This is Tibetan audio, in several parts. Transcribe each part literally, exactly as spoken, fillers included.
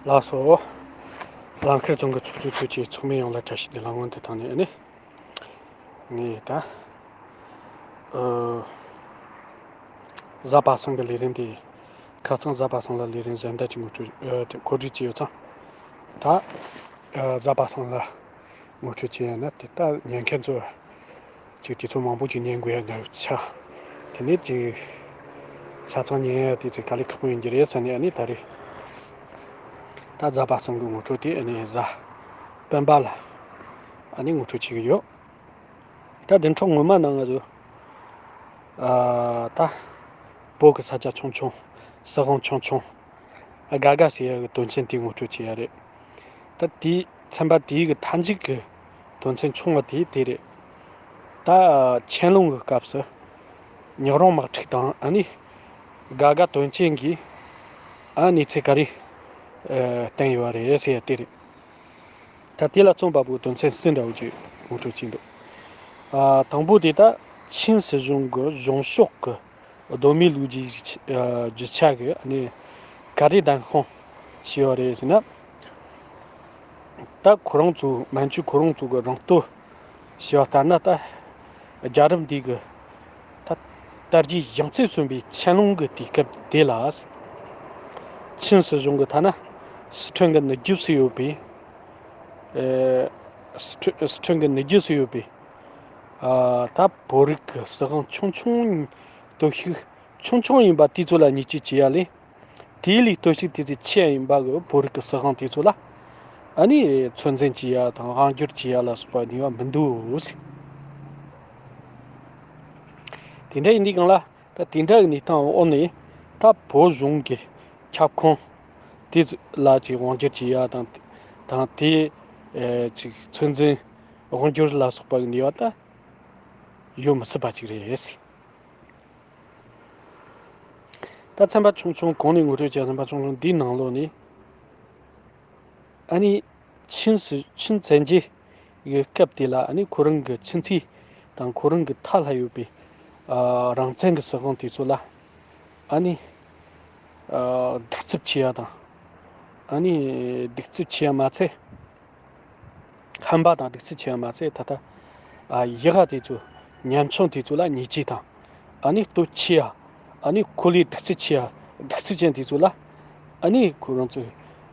ལགས་སོ། ལམ་ཁར་རྫོང་གི་ཚོགས་གཙོ་ཚོས་ཀྱི་ཚོགས་མི་ཡོངས་ལ་བཀྲ་ཤིས་བདེ་ལེགས་སྔོན་དུ་བཏང་ནས་ཨ་ནི། ངས་ད། ཨོ། གཟའ་པ་སངས་ཀྱི་ལས་རིམ་དེ། ཁ་སང་གཟའ་པ་སངས་ལ་ལས་རིམ་གཞན་དག་ཅིག་ངོ་སྤྲོད་ཨོ་དེ་གོ་སྒྲིག་བྱས་ཡོད་ཙང་། ད། ཨོ་གཟའ་པ་སངས་ལ་ངོ་སྤྲོད་བྱས་ཡོད་ན་དེ་ད་ཉན་མཁན་ཚོ། ཅིག་དུས་ཚོད་མང་པོ་ཅིག་ཉན་དགོས་ཡ་ཉར་ཆ། དེ་ནས་ཅིག་ཆ་ཚང་ཉན་ཡ་དེ་ཚོ་དཀའ་ལས་ཁག་པོ་ཡིན་གྱི་རེད་ཟེར་ནས་ཨ་ནི་ད་རེས་ད་གཟའ་པ་སངས་ཀྱི་ངོ་སྤྲོད་དེ་ཨ་ནི་གཟའ་སྤེན་པ་ལ་ཨ་ནི་ངོ་སྤྲོད་བྱེད་ཀྱི་ཡོད། ད་བདུན་ཕྲག་སྔོན་མ་ནང་ང་ཚོ་ཨ་ད་བོད་ཀྱི་ས་ཆ་ཆུང་ཆུང་། སྲིད་དབང་ཆུང་ཆུང་། དགའ་དགའ་ཟེར་ཡ་གི་དོན་ཚན་དེ་ངོ་སྤྲོད་བྱེད་ཡ་རེད། ད་དེའི་ཚན་པ་དེའི་གི་མཐའ་མཇུག་གི་དོན་ཚན་ཆུང་བ་དེ་དེ་རེད། ད་ཆན་ལུང་གི་སྐབས་སུ་ཉག་རོང་དམག་འཁྲུག་དང་ཨ་ནི་དགའ་དགའ་དོན་རྐྱེན་གྱིས་ཨ་གནས་ཚུལ་ག་རེ་ཨ་བསྟན་ཡོད་རེད་ཟེར་ཡ་དེ་རེད། ད་དེ་ལ་རྩོམ་པ་པོའི་དོན་ཚན་གསུམ་འདྲ་བོ་ཅིག་ངོ་སྤྲོད་བྱས་འདུག་ཨ་དང་པོ་དེ་ད་ཆིན་སྲིད་གཞུང་གི་གཞུང་ཕྱོགས་ཀྱི་གདོད་མའི་ལོ་རྒྱུས་ཀྱི་ཨ་རྒྱུ་ཆ་གི་ཨ་ནི་ག་རེ་བདེན་དཔང་བྱས་ཡོད་རེད་ཟེར་ན། ད་ཁོ་རང་ཚོ་མན་ཇུ་ཁོ་རང་ཚོ་གི་རང་སྟོད་བྱས་པ་ལྟར་ན་ད་རྒྱལ་རབས་འདི་གི་ད་དར་རྒྱས་ཡང་རྩེར་སོན་པའི་ཆན་ལུང་གི་དུས་སྐབས་དེ་ལ། ཆིན་སྲིད་གཞུང་གི་ཐ་ན་སི་ཁྲོན་གི་ནུབ་རྒྱུད་སུ་ཡོད་པའི་ཨེ་སི་ཁྲོན་སི་ཁྲོན་གི་ནུབ་རྒྱུད་སུ་ཡོད་པའི་ཨ་ད་བོད་རིགས་ཀྱི་སྲིད་དབང་ཆུང་ཆུང་སྟོབས་ཤུགས་ཆུང་ཆུང་ཡིན་པ་དེ་ཚོ་ལ་ཉེས་ཆད་བཅད་ཡ་ལས། དེའི་ལས་སྟོབས་ཤུགས་དེ་ཚོ་ཆེ་ཡ་ཡིན་པ་གི་བོད་རིགས་ཀྱི་སྲིད་དབང་དེ་ཚོ་ལ་ཨ་ནི་ཚོད་འཛིན་བྱེད་ཡ་དང་དབང་སྒྱུར་བྱེད་ཡ་ལ་སོགས་པ་ནུས་པ་མི་འདུག་ཟེར། དེ་འདྲ་ཡིན་དུས་སྒང་ལ་ད་དེ་འདྲ་གི་གནས་སྟངས་འོག་ནས་ད་བོད་གཞུང་གི་ཁྱབ་ཁོངས་དེ་ཚོ་ལ་ཅིག་དབང་སྒྱུར་བྱེད་ཡ་དང་དང་དེ་ཨེ་ཅིག་ཚོད་འཛིན་དབང་སྒྱུར་ལ་སོགས་པ་གི་ནུས་པ་ད་ཡོད་མི་སྲིད་པ་ཅིག་རེད་ཟེར། ད་ཚན་པ་ཆུང་ཆུང་གོང་ནས་ངོ་སྤྲོད་བྱས་ཚན་པ་ཆུང་ཆུང་འདིའི་ནང་ལོགས་ནས་ཨ་ནི་ཆིན་སྲིད་ཆིན་བཙན་རྒྱལ་གྱི་སྐབས་དེ་ལ་ཨ་ནི་ཁོ་རང་གི་ཁྱིམ་མཚེས་དང་ཁོ་རང་གི་མཐའ་ལྷ་ཡོད་པའི་ཨ་རང་བཙན་གྱི་སྲིད་དབང་དེ་ཚོ་ལ་ཨ་ནི་ཨ་གདུག་རྩུབ་ཆེ་ཡ་དང་ཨ་ནི་གདུག་རྩུབ་ཆེ་ཡ་མ་ཚད། ཧམ་པ་དང་གདུག་རྩུབ་ཆེ་བ་མ་ཟད་ད་ལྟ་ཨ་ཡག་ག་དེ་ཚོ་ཉམ་ཆུང་དེ་ཚོ་ལ་ཉེས་ཆད་དང་ཨ་ནི་སྟོབས་ཆེ་ཡ་ཨ་ནི་ཁོ་ལས་གདུག་རྩུབ་ཆེ་ཡ་གདུག་རྩུབ་ཅན་དེ་ཚོ་ལ་ཨ་ནི་ཁོ་རང་ཚོས་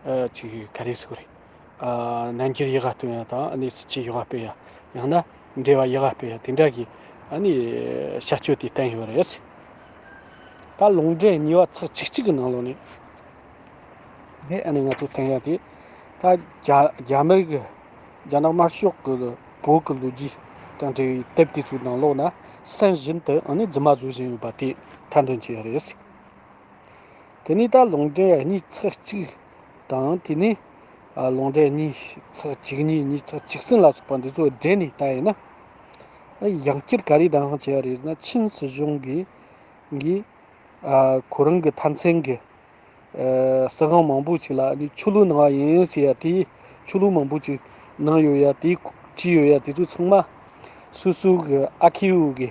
ཨ་ཅིག་ག་རེ་ཟེར་དགོས་རེད། ཨ་རྣམ་འགྱུར་ཡག་ག་སྟོན་ཡ་དང་ཨ་ནི་སྲིད་ཇུས་ཡག་ག་སྤེལ་ཡ་ཡང་ན་འབྲེལ་བ་ཡག་ག་སྤེལ་ཡ་དེ་འདྲ་གི་ཨ་ནི་བྱ་སྤྱོད་དེ་བསྟན་ཡོད་རེད། ད་ལུང་འདྲེན་གཉིས་པ་ཚེག་གཅིག་གཅིག་གི་ནང་ལོགས་ནས། ངས་ཨ་ནི་ང་ཚོ་བསྟན་ཡ་དེ། ད་རྒྱ་རྒྱ་མི་གི་རྒྱ་ནག་དམར་ཤོག་གི་བོད་ཀྱི་ལོ་རྒྱུས་དང་འབྲེལ་བའི་དེབ་དེ་ཚོའི་ནང་ལོགས་ན་སེམས་བཞིན་དུ་ཨ་ནི་རྫུན་མ་བཟོ་བཞིན་ཡོད་པ་དེ་མཐའ་འདོན་བྱས་རེད། དེ་ནས་ད་ལུང་འདྲེན་གཉིས་ཚེག་གཅིག་དང་དེ་ནས་ཨ་ལུང་འདྲེན་གཉིས་ཚེག་བཅུ་གཉིས་གཉིས་ཚེག་བཅུ་གསུམ་ལ་སོགས་པ་འདི་ཚོ་སྦྲེལ་ནས་ལྟ་ཡིན་ན། ཡང་བསྐྱར་ག་རེ་བདེན་དཔང་བྱས་པ་རེད་ཟེར་ན་ཆིན་སྲིད་གཞུང་གིས་གིས་ཨ་ཁོ་རང་གི་མཐའ་མཚན་གི་ཨ་སྲིད་དབང་མང་པོ་ཞིག་ལ་ནི་ཆོས་ལུགས་གནང་བ་ཡིན་ཟེར་ཡ་དེ། ཆོས་ལུགས་མང་པོ་ཞིག་གནང་ཡོད་ཡ་དེ་བྲིས་ཡོད་ཡ་དེ་ཚོ་ཚང་མ་སོ་སོ་གི་ཨར་ཁི་བ་གི་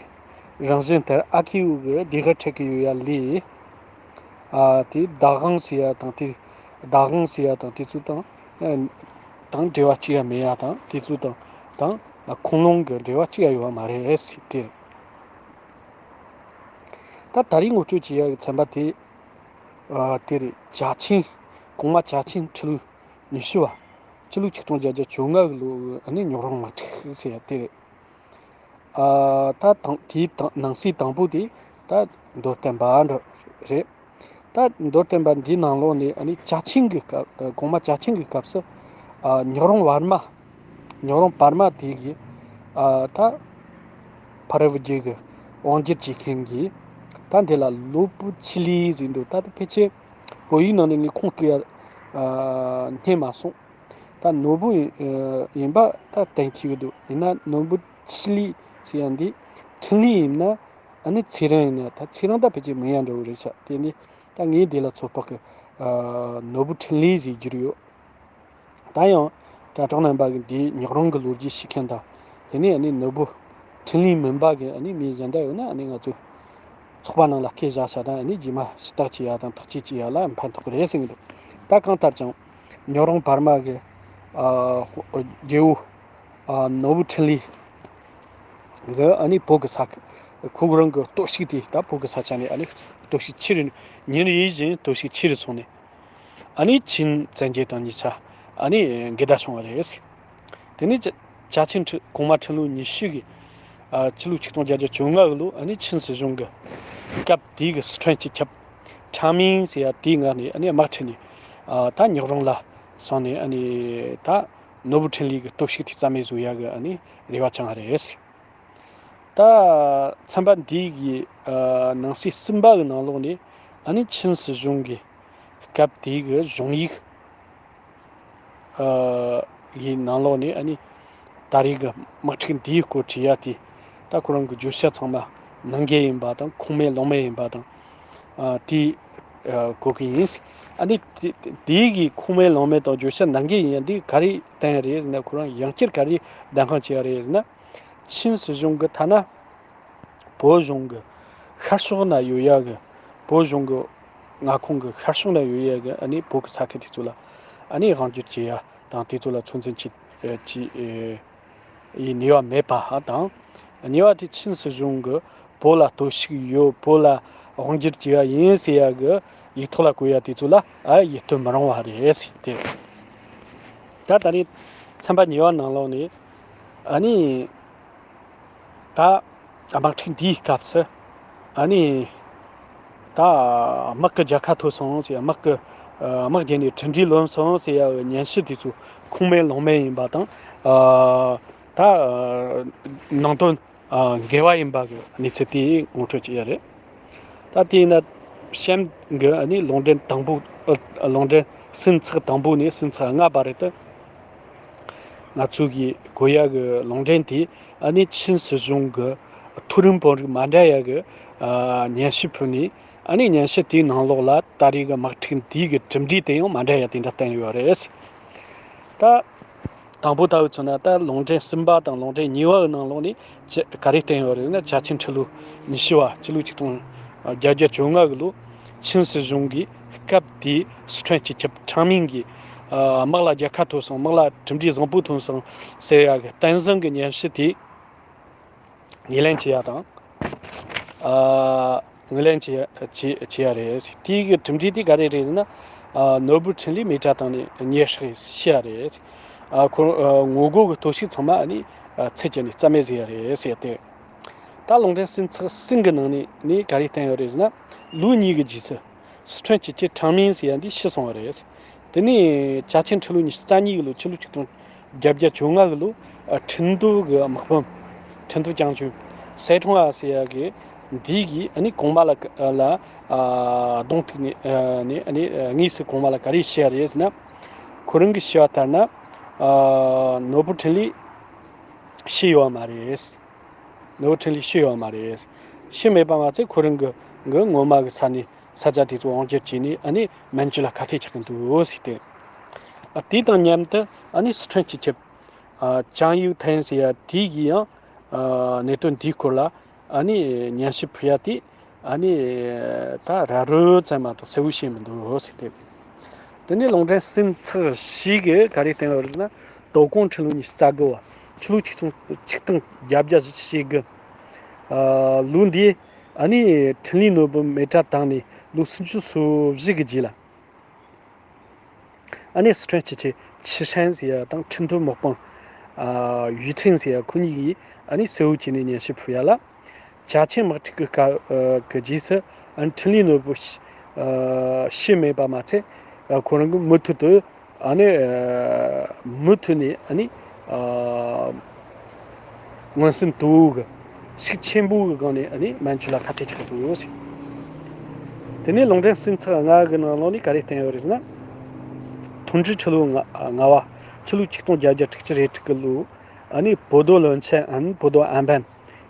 རང་བཞིན་ལྟར་ཨར་ཁི་བ་གི་བདེན་དཔང་འཁྲིད་གི་ཡོད་ཡ་ལས། ཨ་དེ་བདག་དབང་ཟེར་ཡ་དང་དེ་བདག་དབང་ཟེར་ཡ་དང་དེ་ཚོ་དང་དང་འབྲེལ་བ་གཅིག་ཡ་མེད་ཡ་དང་དེ་ཚོ་དང་དང་ཁུངས་ལུང་གི་འབྲེལ་བ་གཅིག་ཡ་ཡོད་བ་མ་རེད་ཟེར་དེ། ད་ད་རེས་ངོ་སྤྲོད་བྱེད་ཡ་གི་ཚན་པ་དེ། ཨ་དེ་རེད། ཅ་ཆིང་། གོང་མ་ཅ་ཆིང་ཁྲི་ལོ་ཉི་ཤུ་བ། སྤྱི་ལོ་ཆིག་སྟོང་བརྒྱད་བརྒྱ་བཅོ་ལྔ་གི་ལོ་ཨ་ནི་ཉག་རོང་དམག་འཁྲུག་ཟེར་ཡ་དེ་རེད། ཨ་ད་དང་དེའི་དང་ནང་གསེས་དང་པོ་དེ་ད་མདོར་བསྟན་པ་འདྲ་རེད། ད་མདོར་བསྟན་པ་འདིའི་ནང་ལོགས་ནས་ཨ་ནི་ཅ་ཆིང་གི་སྐབས་ཨ་གོང་མ་ཅ་ཆིང་གི་སྐབས་སུ་ཨ་ཉག་རོང་བར་མ། ཉག་རོང་བར་མ་དེ་གི་ཨ་ད་ཕ་རི་བུ་རྒྱུད་གི་དབང་སྒྱུར་བྱེད་མཁན་གྱི་ད་འདི་ལ་ལོ་བུ་ཆི་ལི་ཟེར་འདུག་ད་ཕལ་ཆེར་བོད་ཡིག་ནང་ནས་ངས་ཁུངས་གཏུགས་ཡ་ཨ་རྙེད་མ་སོང་། ད་ནོར་བུ་ཡིན་ཨ་ཡིན་པ་ད་གཏན་འཁེལ་གི་འདུག་ཡིན་ན་ནོར་བུ་ཆི་ལི་ཟེར་ཡ་འདི་འཕྲིན་ལས་ཡིན་ན་ཨ་ནི་ཚེ་རིང་ཡིན་ན། ད་ཚེ་རིང་ད་ཕལ་ཆེར་མིང་ཡ་འདྲ་བོ་རེད་ཤག་དེ་ནི་ད་ངས་འདི་ལ་ཚོད་དཔག་གི་ཨ་ནོར་བུ་འཕྲིན་ལས་ཟེར་རྒྱུ་རེད་ཡོད། ད་ཡང་དྲ་གྲོགས་རྣམ་པ་གིས་འདིའི་ཉག་རོང་གི་ལོ་རྒྱུས་ཤེས་མཁན་དང་། དེ་ནས་ཨ་ནི་ནོར་བུ་འཕྲིན་ལས་མིན་པ་གི་ཨ་ནི་མི་གཞན་དག་ཡོད་ན་ཨ་ནི་ང་ཚོ་ཚོགས་པ་ནང་ལ་སྐད་བཞག་བྱ་དང་། ཨ་ནི་རྗེས་མ་ཞུ་དག་བྱེད་ཡ་དང་ཐག་གཅོད་བྱེད་ཡ་ལ་ཕན་ཐོགས་རེད་ཟེར་གི་འདུག་ད་གང་ལྟར་ཀྱང་ ཉག་རོང་བར་མ་གི་ཨ་རྒྱལ་པོ་ཨ་ནོར་བུ་འཕྲིན་ལས་གི་ཨ་ནི་བོད་གི་ས་ཁུལ་ཁོ་རང་གི་སྟོབས་ཤུགས་དེ་ད་བོད་གི་ས་ཆ་ནས་ཨ་ནི་སྟོབས་ཤུགས་ཆེ་རུ་ཉིན་རེ་བཞིན་སྟོབས་ཤུགས་ཆེ་རུ་སོང་ནས། ཨ་ནི་ཆིན་བཙན་རྒྱལ་དང་གཉིས་ཆ་ཨ་ནི་འགལ་ཟླ་བྱུང་བ་རེད། དེ་ནས་ཅ་ཅ་ཆིན་ཁྲི་གོང་མ་ཁྲི་ལོ་ཉི་ཤུ་གི་ཨ་ཕྱི་ལོ་ཆིག་སྟོང་བརྒྱད་བརྒྱ་བཅོ་ལྔ་གི་ལོ་ཨ་ནི་ཆིན་སྲིད་གཞུང་གི་སྐབས་དེའི་གི་སི་ཁྲོན་སྤྱི་ཁྱབ་ཁྲང་མིང་ཟེར་ཡ་དེའི་ངག་ནས་ཨ་ནི་དམག་ཁྲིད་ནས་ཨ་ད་ཉག་རོང་ལ་སོང་ནས་ཨ་ནི་ད་ནོར་བུ་འཕྲིན་ལས་གི་སྟོབས་ཤུགས་དེ་རྩ་མེད་བཟོ་ཡ་གི་ཨ་ནི་རེ་བ་བཅངས་པ་རེད། ད་ཚན་པ་འདི་གི་ཨ་ནང་གསེས་གསུམ་པ་གི་ནང་ལོགས་ནས་ཨ་ནི་ཆིན་སྲིད་གཞུང་གི་སྐབས་དེའི་གི་གཞུང་ཡིག་ཨ་གི་ནང་ལོགས་ནས་ཨ་ནི་ད་རེས་གི་དམག་འཁྲུག་འདིའི་སྐོར་བྲིས་ཡ་དེ་ད་ཁོ་རང་གི་བརྗོད་བྱ་ཚང་མ་ནང་འགལ་ཡིན་པ་དང་ཁུངས་མེད་ལུང་མེད་ཡིན་པ་དང་ཨ་དེ་ཨ་གོ་གི་ཡིན། ཨ་ནི་དེ་དེའི་གི་ཁུངས་མེད་ལུང་མེད་དང་བརྗོད་བྱ་ནང་འགལ་ཡིན་ཡ་འདི་ག་རེ་བསྟན་རེད་ཟེར་ན། ཁོ་རང་ཡང་བསྐྱར་ག་རེ་བདེན་དཔང་བྱས་ཡ་རེད་ཟེར་ན། ཆིན་སྲིད་གཞུང་གི་ཐ་ན་བོད་གཞུང་གི་ཤར་ཕྱོགས་ན་ཡོད་ཡ་གི་བོད་གཞུང་གི་མངའ་ཁོངས་ཀྱི་ཤར་ཕྱོགས་ན་ཡོད་ཡ་གི་ཨ་ནི་བོད་ཀྱི་ས་ཁུལ་དེ་ཚོ་ལ་ཨ་ནི་དབང་སྒྱུར་བྱེད་ཡ་དང་དེ་ཚོ་ལ་ཚོད་འཛིན་བྱེད་ཨེ་བྱེད་ཨེ་ཡི་ནུས་པ་མེད་པ་དང་། གཉིས་པ་དེ་ཆིན་སྲིད་གཞུང་གི་བོད་ལ་གཏོར་བཤིག་ཡོད། བོད་ལ་དབང་སྒྱུར་བྱེད་ཡ་ཡིན་ཟེར་ཡ་གི་ཡིག་ཐོག་ལ་བཀོད་ཡ་དེ་ཚོ་ལ་ཨ་ཡིད་རྟོན་མི་རུང་བ་རེད་ཟེར་ཏེ། ད་ད་རེས་ཚན་པ་གཉིས་པ་ནང་ལོགས་ནས་ཨ་ནི་ད་དམག་འཁྲུག་འདིའི་སྐབས་སུ་ཨ་ནི་ད་དམག་གི་རྒྱལ་ཁ་ཐོབ་སོང་ཟེར་ཡ། དམག་གི་ཨ་དམག་རྒྱལ་ནས་གྲུབ་འབྲས་ལོན་སོང་ཟེར་ཡ་གི་སྙན་ཞུ་དེ་ཚོ་ཁུངས་མེད་ལུང་མེད་ཡིན་པ་དང་། ཨ་ད་ཨ་ནང་དོན་ཨ་འགལ་བ་ཡིན་པ་གི་གནས་ཚུལ་དེ་ངོ་སྤྲོད་བྱེད་ཡ་རེད། ད་དེས་ན་གཤམ་གི་ཨ་ནི་ལུང་འདྲེན་དང་པོ། ཨ་ལུང་འདྲེན་ཟིན་ཚེག་དང་པོ་ནས་ཟིན་ཚེག་ལྔ་བར་དུ་ང་ཚོ་གི་གོ་ཡ་གི་ལུང་འདྲེན་དེ་ཨ་ནི་ཆིན་སྲིད་གཞུང་གི་མཐོ་རིམ་དཔོན་རིགས་མ་འདྲ་ཡ་གི་ཨ་སྙན་ཞུ་ཕུལ་ནས། ཨ་ནི་སྙན་ཞུ་དེའི་ནང་ལོགས་ལ་ད་རེས་ཀྱི་དམག་འཁྲུག་འདིའི་གི་གྲུབ་འབྲས་དེ་ཡང་མ་འདྲ་ཡ་དེ་འདྲ་བསྟན་ཡོད་རེད། ད་དང་པོ་ལྟ་བུ་མཚོན་ན། ད་ལུང་འདྲེན་གསུམ་པ་དང་ལུང་འདྲེན་གཉིས་པ་གི་ནང་ལོགས་ནས་ཅི་ག་རེ་བསྟན་ཡོད་རེད་ན། ཅ་ཆིང་ཁྲི་ལོ་ཉི་ཤུ་བ་སྤྱི་ལོ་ཆིག་སྟོང་བརྒྱད་བརྒྱ་བཅོ་ལྔ་གི་ལོ་ཆིན་སྲིད་གཞུང་གི་སྐབས་དེའི་སི་ཁྲོན་སྤྱི་ཁྱབ་ཁྲང་མིང་གིས་ཨ་དམག་ལ་རྒྱལ་ཁ་ཐོབ་སོང་། དམག་ལ་གྲུབ་འབྲས་བཟང་པོ་ཐོན་སོང་ཟེར་ཡ་གི་བསྟན་བཟང་གི་སྙན་ཞུ་དེ་ངོས་ལེན་བྱེད་ཡ་དང་། ཨ་ངོས་ལེན་བྱེད་ཡ་བྱེད་བྱེད་ཡ་རེད། དེའི་གི་གྲུབ་འབྲས་དེ་ག་རེ་རེད་ཟེར་ན། ཨ་ནོར་བུ་འཕྲིན་ལས་མེ་དྲ་བཏང་ནས་ཉེར་བསྲེགས་ཤི་ཡ་རེད། ཨ་ཁོ་ཨ་ངོ་རྒོལ་གི་གཏོར་བཤིག་ཚང་མ་ཨ་ནི་ཨ་ཚད་བཅད་ནས་རྩ་མེད་བཟོས་ཡ་རེད་ཟེར་ཏེ། ད་ལུང་འདྲེན་ཟིན་ཚེག་ཟིན་གི་ནང་ནས་ནས་ག་རེ་བསྟན་ཡོད་རེད་ཟེར་ན། ལོ་གཉིས་གི་རྗེས་སུ་སི་ཁྲོན་སྤྱི་ཁྱབ་ཁྲང་མིང་ཟེར་ཡ་འདི་ཤི་སོང་བ་རེད། དེ་ནས་ཅ་ཆིང་ཁྲི་ལོ་ཉི་ཤུ་རྩ་གཉིས་གི་ལོ་ཕྱི་ལོ་ཆིག་སྟོང་བརྒྱད་བརྒྱ་བཅོ་ལྔ་གི་ལོ་ཨ་ཁྲིན་ཏུའུ་གི་དམག་དཔོན་ཁྲིན་ཏུའུ་ཅང་ཅུན་སེ་ཁྲོང་ཨ་ཟེར་ཡ་གི་འདི་གིས་ཨ་ནི་གོང་མ་ལ་ལ་ཨ་གདོང་ཐུག་ནས་ཨ་ནི་ཨ་ནི་ཨ་དངོས་སུ་གོང་མ་ལ་ག་རེ་བཤད་ཡ་རེད་ཟེར་ན། ཁོ་རང་གི་བཤད་པ་ལྟར་ན་ཨ་ནོར་བུ་འཕྲིན་ལས་ཤི་ཡོད་མ་རེད། ནོར་བུ་འཕྲིན་ལས་ཤི་ཡོད་མ་རེད། ཤི་མེད་པ་མ་ཚད་ཁོ་རང་གི་གི་ངོ་མ་གི་ས་ནས་ས་ཆ་དེ་ཚོ་དབང་སྒྱུར་བྱས་ནས་ཨ་ནི་མན་ཇུ་ལ་ཁ་གཏད་བཅག་གི་འདུག་ཟེར་ཏེ། ཨ་དེ་དང་མཉམ་དུ་ཨ་ནི་སི་ཁྲོན་སྤྱི་ཁྱབ་ཨ་ཅང་ཡུ་ཐན་ཟེར་ཡ་དེ་གིས་ཡང་ཨ་གནད་དོན་འདིའི་སྐོར་ལ་ཨ་ནི་སྙན་ཞུ་ཕུལ་ཡ་དེ་ཨ་ནི་ད་ར་རོ་ཙམ་མ་གཏོགས་གསལ་བོ་བཤད་མི་འདུག་ཟེར་ཏེ། དེ་ནས་ལུང་འདྲེན་ཟིན་ཚེག་བཞི་གིས་ག་རེ་བསྟན་ཡོད་རེད་ན། དོ་དགོང་ཁྲི་ལོ་ཉི་ཤུ་རྩ་དགུ་བ་ཕྱི་ལོ་ཆིག་སྟོང་ཆིག་སྟོང་བརྒྱད་བརྒྱ་བཞི་བཅུ་ཞེ་དགུ། ཨ་ལོ་འདིའི་ཨ་ནི་འཕྲིན་ལས་ནོར་བུ་མེ་དྲ་བཏང་ནས་ལོ་སུམ་ཅུ་སོ་བཞི་གི་རྗེས་ལ། ཨ་ནི་སི་ཁྲོན་སྤྱི་ཁྱབ་ཆི་ཧྲན་ཟེར་ཡ་དང་ཁྲིན་ཏུའུ་དམག་དཔོན་ཨ་ཡུས་ཁྲིན་ཟེར་ཡ་ཁོ་གཉིས་ཀྱིས་ཨ་ནི་གསལ་བོ་བྱས་ནས་སྙན་ཞུ་ཕུལ་ཡ་ལ། ཅ་ཆིང་དམག་འཁྲུག་གི་སྐབས་ཨ་གི་རྗེས་སུ་ཨ་ནི་འཕྲིན་ལས་ནོར་བུ་ཤི་ཨ་ཤི་མེད་པ་མ་ཚད། ཨ་ཁོ་རང་གི་མུ་མཐུད་དུ་ཨ་ནི་ཨ་མུ་མཐུད་ནས་ཨ་ནི་ཨ་མངོན་སུམ་དུ་གི་ཤུགས་ཆེན་པོ་གི་སྒང་ནས་ཨ་ནི་མན་ཇུ་ལ་ཁ་གཏད་བཅག་གི་འདུག་ཟེར། དེ་ནས་ལུང་འདྲེན་ཟིན་ཚེག་ལྔ་གི་ནང་ལོགས་ནས་ག་རེ་བསྟན་ཡོད་རེད་ཟེར་ན། ཐུང་ཀྲི་ཁྲི་ལོ་ལྔ་ལྔ་བ་ཕྱི་ལོ་ཆིག་སྟོང་བརྒྱད་བརྒྱ་དྲུག་ཅུ་རེ་དྲུག་གི་ལོ་ཨ་ནི་བོ་དོ་བློན་ཆེན་ཨན་བོ་དོ་ཨན་པན་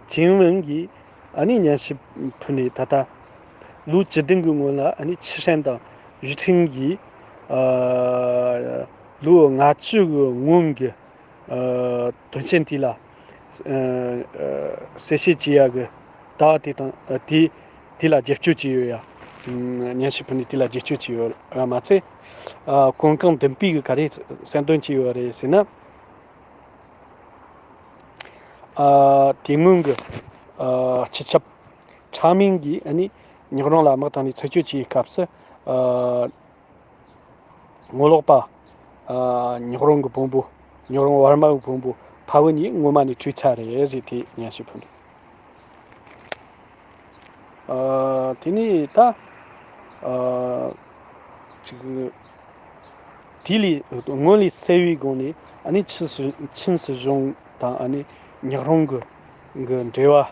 ཅིང་ཝུན་གྱིས་ཨ་ནི་སྙན་ཞུ་ཕུལ་ནས། ད་ལྟ་ལོ་བཅུ་བདུན་གྱི་སྔོན་ལ་ཨ་ནི་ཆི་ཧྲན་དང་ཡུས་ཁྲིན་གྱིས་ཨ་ལོ་ལྔ་བཅུ་གི་སྔོན་གྱི་ཨ་དོན་རྐྱེན་དེ་ལ་ཨ་ཨ་གསལ་བཤད་བྱེད་ཡ་གི་ལྟ་བ་དེ་དང་ཨ་དེ་དེ་ལ་རྒྱབ་སྐྱོར་བྱས་ཡོད་ཡ། སྙན་ཞུ་ཕུལ་ནས་དེ་ལ་བསྒྱུར་བཅོས་བྱས་ཡོད་མ་ཚད། ཨ། གོ་སྐབས་འདེམས་སྤེལ་གྱི་ག་རེ་གསལ་འདོན་བྱས་ཡོད་རེད་ཟེར་ན། ཨ། དེ་སྔོན་གྱི། ཨ། སྤྱི་ཁྱབ་ཁྲ་མིང་གིས་ཨ་ནི་ཉག་རོང་ལ་དམག་བཏང་ནས་ཚུད་སྐྱོད་བྱེད་སྐབས་སུ། ཨ། ངོ་ལོག་པ། ཨ། ཉག་རོང་གི་བོན་པོ། ཉག་རོང་ཝར་མ་གི་བོན་པོ་ཕ་བུ་གཉིས་ངོ་མ་ནས་བྲོས་ཚར་རེད་ཟེར་དེ་སྙན་ཞུ་ཕུལ་འདུག་ཨ། དེ་ནས་ད། ཨ། ཅིག་དེ་ལས་སྔོན་ལ་གསལ་བའི་སྒང་ནས་ཨ་ནི་ཆིན་སྲིད་ཆིན་སྲིད་གཞུང་དང་ཨ་ནི་ཉག་རོང་གི་གི་འབྲེལ་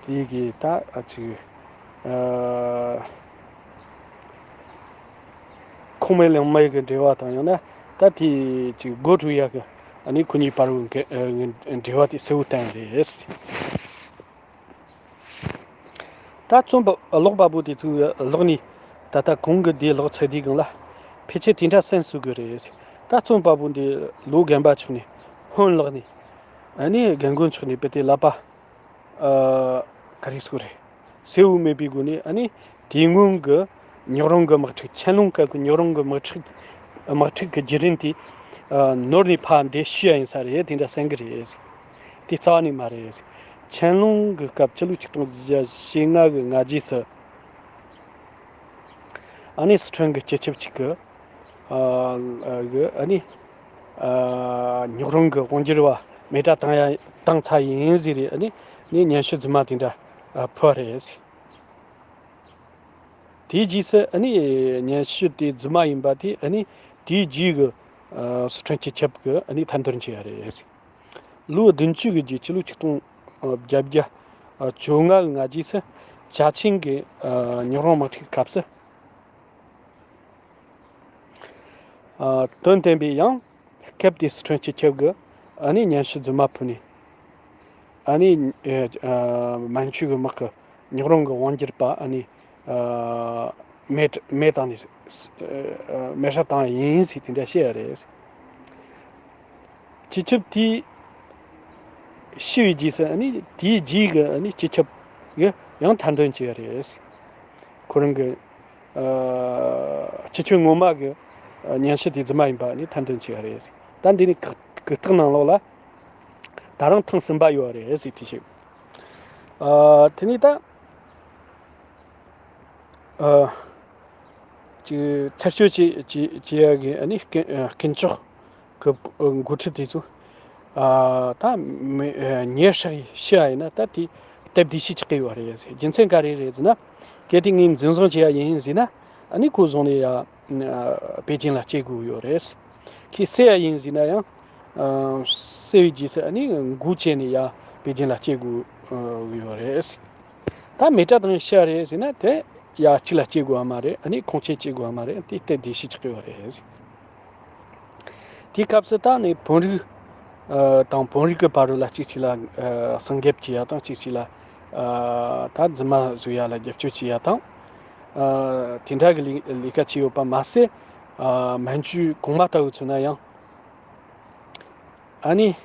བ། དེ་གི་ད་ཨ་ཅིག་ཨ། ཁུངས་མེད་ལུང་མེད་ཀྱི་འབྲེལ་བ་དང་། ཡང་ན་ད་དེ་ཅིག་སྒོ་འགྲོ་ཡག་གི་ཨ་ནི་ཁོ་གཉིས་བར་བའི་འབྲེལ་བ་དེ་གསལ་བོ་བསྟན་རེད། ད་རྩོམ་པ་ཀློག་པ་པོ་དེ་ཚོའི་ཀློག་ནས་ད་ལྟ་གོང་གི་དེ་ཀློག་ཚར་དུས་སྒང་ལ་ཕལ་ཆེར་དེ་འདྲ་གསན་སྲོལ་གི་རེད། ད་རྩོམ་པ་པོ་འདི་ལོ་རྒན་པ་ཆགས་ནས་སྔོན་ལ་ནས་ཨ་ནི་རྒན་རྒོན་ཆགས་ནས་དཔེ་དེ་ཀླད་པ། ཨ། ག་རེ་ཟེར་དགོས་རེད། གསལ་བོ་མེད་པའི་སྒོ་ནས་ཨ་ནི་དེ་སྔོན་གྱི་ཉག་རོང་གི་དམག་འཁྲུག་ཆན་ལུང་སྐབས་ཀྱི་ཉག་རོང་གི་དམག་འཁྲུག་དམག་འཁྲུག་གི་བརྒྱུད་རིམ་དེ། ཨ། ནོར་ནས་ཕར་འདེད་ཤེས་ཡ་ཡིན་ས་རེད། དེ་འདྲ་གསན་གི་རེད། དེ་རྩ་བ་ནས་མ་རེད། ཆན་ལུང་གི་སྐབས་སྤྱི་ལོ་ཆིག་སྟོང་དགུ་བརྒྱ་ཞེ་ལྔ་གི་སྔ་རྗེས་སུ། ཨ་ནི་སི་ཁྲོན་གྱི་སྤྱི་ཁྱབ་ཅིག་གི། ཨ། གི་ཨ་ནི། ཨ། ཉག་རོང་གི་དབང་སྒྱུར་བ་མེ་སྲེག་བཏང་ཡ་བཏང་ཚར་ཡིན་ཟེར་རེད། ཨ་ནི་ནི་སྙན་ཞུ་རྫུན་མ་དེ་འདྲ་ཕུལ་བ་རེད། དེའི་རྗེས་སུ་ཨ་ནི་སྙན་ཞུ་དེ་རྫུན་མ་ཡིན་པ་དེ་ཨ་ནི་དེའི་རྗེས་ཀྱི། ཨ། སི་ཁྲོན་སྤྱི་ཁྱབ་ཀྱིས་ཨ་ནི་ཐེར་འདོན་བྱས་པ་རེད། ལོ་བདུན་ཅུ་གི་རྗེས་སྤྱི་ལོ་ཆིག་སྟོང་བརྒྱད་བརྒྱ་བཅོ་ལྔ་གི་སྔ་རྗེས་སུ་ཅཱ་ཆིང་གིས། ཨ། ཉག་རོང་དམག་འཁྲུག་གི་སྐབས་སུ། ཨ། དོན་བསྟན་པའི་ཡང་སྐབས་དེའི་སི་ཁྲོན་སྤྱི་ཁྱབ་ཀྱིས་ཨ་ནི་སྙན་ཞུ་རྫུན་མ་ཕུལ་ནས། ཨ་ནི། ཨ། མན་ཇུ་གི་དམག་གིས་ཉག་རོང་གི་དབང་སྒྱུར་བ་ཨ་ནི། ཨ། མེ་མེ་བཏང་ནས། ཨ། མེ་སྲེག་བཏང་ཡིན་ཟེར་དེ་འདྲ་བཤད་ཡ་རེད། སྤྱི་ཁྱབ་དེས་ཤི་བའི་རྗེས་སུ་ཨ་ནི་དེའི་རྗེས་ཀྱི་ཨ་ནི་སྤྱི་ཁྱབ་ཀྱིས་ཡང་ཐེར་འདོན་བྱས་པ་རེད། ཁོ་རང་གི། ཨ། སྤྱི་ཁྱབ་ངོ་མ་གི། ཨ། སྙན་ཞུ་དེ་རྫུན་མ་ཡིན་པ་ནི་ཐེར་འདོན་བྱས་པ་རེད། ད་འདི་ནི་གི་གི་རྟགས་ནང་ལོགས་ལ་ད་རུང་ཐེངས་གསུམ་པ་ཡོད་རེད་ཟེར་དེ་བཤད། ཨ། དེ་ནས་ད། ཨ། ཅིག་ཐེར་སྐྱོད་བྱེད་བྱེད་བྱེད་ཡ་གི་ཨ་ནི་དཀོན་ཨ་དཀོན་མཆོག་གི་འགོ་ཁྲིད་དེ་ཚོ། ཨ། ད་མི་ཨ་ཉེར་ཤག་ཤི་བ་ཡིན་ན་ད་དེ་སྟབས་བདེ་ཤོས་ཆགས་ཀྱི་ཡོད་རེད། རྒྱུ་མཚན་ག་རེ་རེད་ཟེར་ན། གལ་ཏེ་ངས་འཛིན་བཟུང་བྱེད་ཡ་ཡིན་ཟེར་ན། ཨ་ནི་ཁོ་བཟུང་ནས་ཡ་ཨ་པེ་ཅིན་ལ་སྐྱེལ་དགོས་ཡོད་རེད། ཁོས་བསད་ཡ་ཡིན་ཟེར་ན་ཡང་། ཨ། བསད་པའི་རྗེས་སུ་ཨ་ནི་མགོ་བཅད་ནས་ཡ་པེ་ཅིན་ལ་སྐྱེལ་དགོས་ཡོད་རེད། ད་མེ་སྲེག་བཏང་ཤི་བ་རེད་ཟེར་ན་དེ་ཡ་གཅིག་ལ་སྐྱེལ་དགོས་པ་མ་རེད། ཨ་ནི་ཁོང་ཆེད་སྐྱེལ་དགོས་པ་མ་རེད། དེ་སྟབས་བདེ་ཤོས་ཆགས་ཀྱི་ཡོད་རེད། དེའི་སྐབས་སུ་ད་ནི་བོན་རིགས། ཨ། དང་བོན་རིགས་ཀྱི་བར་ལ་གཅིག་གཅིག་ལ། ཨ། སྲུང་སྐྱོབ་བྱེད་ཡ་དང་། གཅིག་གཅིག་ལ། ཨ། ད་རྫུན་མ་བཟོ་ཡ་ལ་རྒྱབ་སྐྱོར་བྱེད་ཡ་དང་། ཨ། དེ་འདྲ་གི་ལས་ལས་ཀ་བྱས་ཡོད་པ་མ་ཟད། ཨ། མན་ཇུ་གོང་མ་ལྟ་བུ་མཚོན་ན་ཡང་། ཨ་ནི།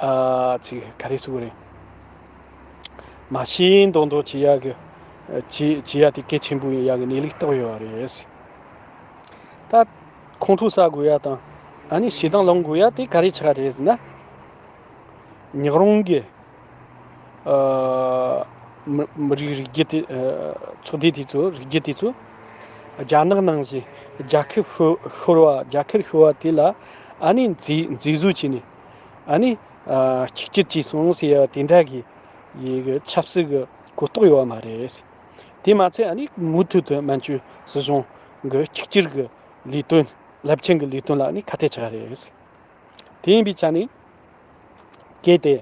ཨ། ཅིག་ག་རེ་ཟེར་དགོས་རེད། མ་ཤེས་མདོག་མདོག་བྱེད་ཡག་གི། བྱེད་བྱེད་ཡག་དེ་གལ་ཆེན་པོ་ཡིན་ཡག་གི་གནས་ལུགས་རྟོགས་ཡོད་རེད། ད་ཁོང་ཁྲོ་ཟ་དགོས་ཡ་དང་། ཨ་ནི་ཞེ་སྡང་ལངས་དགོས་ཡ་དེ་ག་རེ་ཆགས་རེད་ཟེར་ན། ཉག་རོང་གི། ཨ། མི་མི་རིགས་རིགས་རྒྱུད་དེ། ཨ། ཚོགས་སྡེ་དེ་ཚོ། རིགས་རྒྱུད་དེ་ཚོ་རྒྱ་ནག་ནང་བཞིན་རྒྱ་ཁབ་ཤོར་ཤོར་བ། རྒྱ་ཁབ་ཤོར་བ་དེ་ལ་ཨ་ནི་མཛེས་མཛེས་བཟོ་བྱས་ནས། ཨ་ནི། ཨ། གཅིག་གྱུར་བྱས་སོང་ཟེར་ཡ་དེ་འདྲ་གི་ཡི་གི་ཆབ་སྲིད་གི་གོ་རྟོགས་ཡོད་པ་མ་རེད། དེ་མ་ཚད་ཨ་ནི་མུ་མཐུད་དུ་མན་ཇུ་སྲིད་གཞུང་གི་གཅིག་གྱུར་གི་ལས་དོན། རླབས་ཆེན་གྱི་ལས་དོན་ལ་ཨ་ནི་ཁ་གཏད་བཅག་རེད། དེ་ཡིན་པའི་ཆ་ནས། གལ་ཏེ།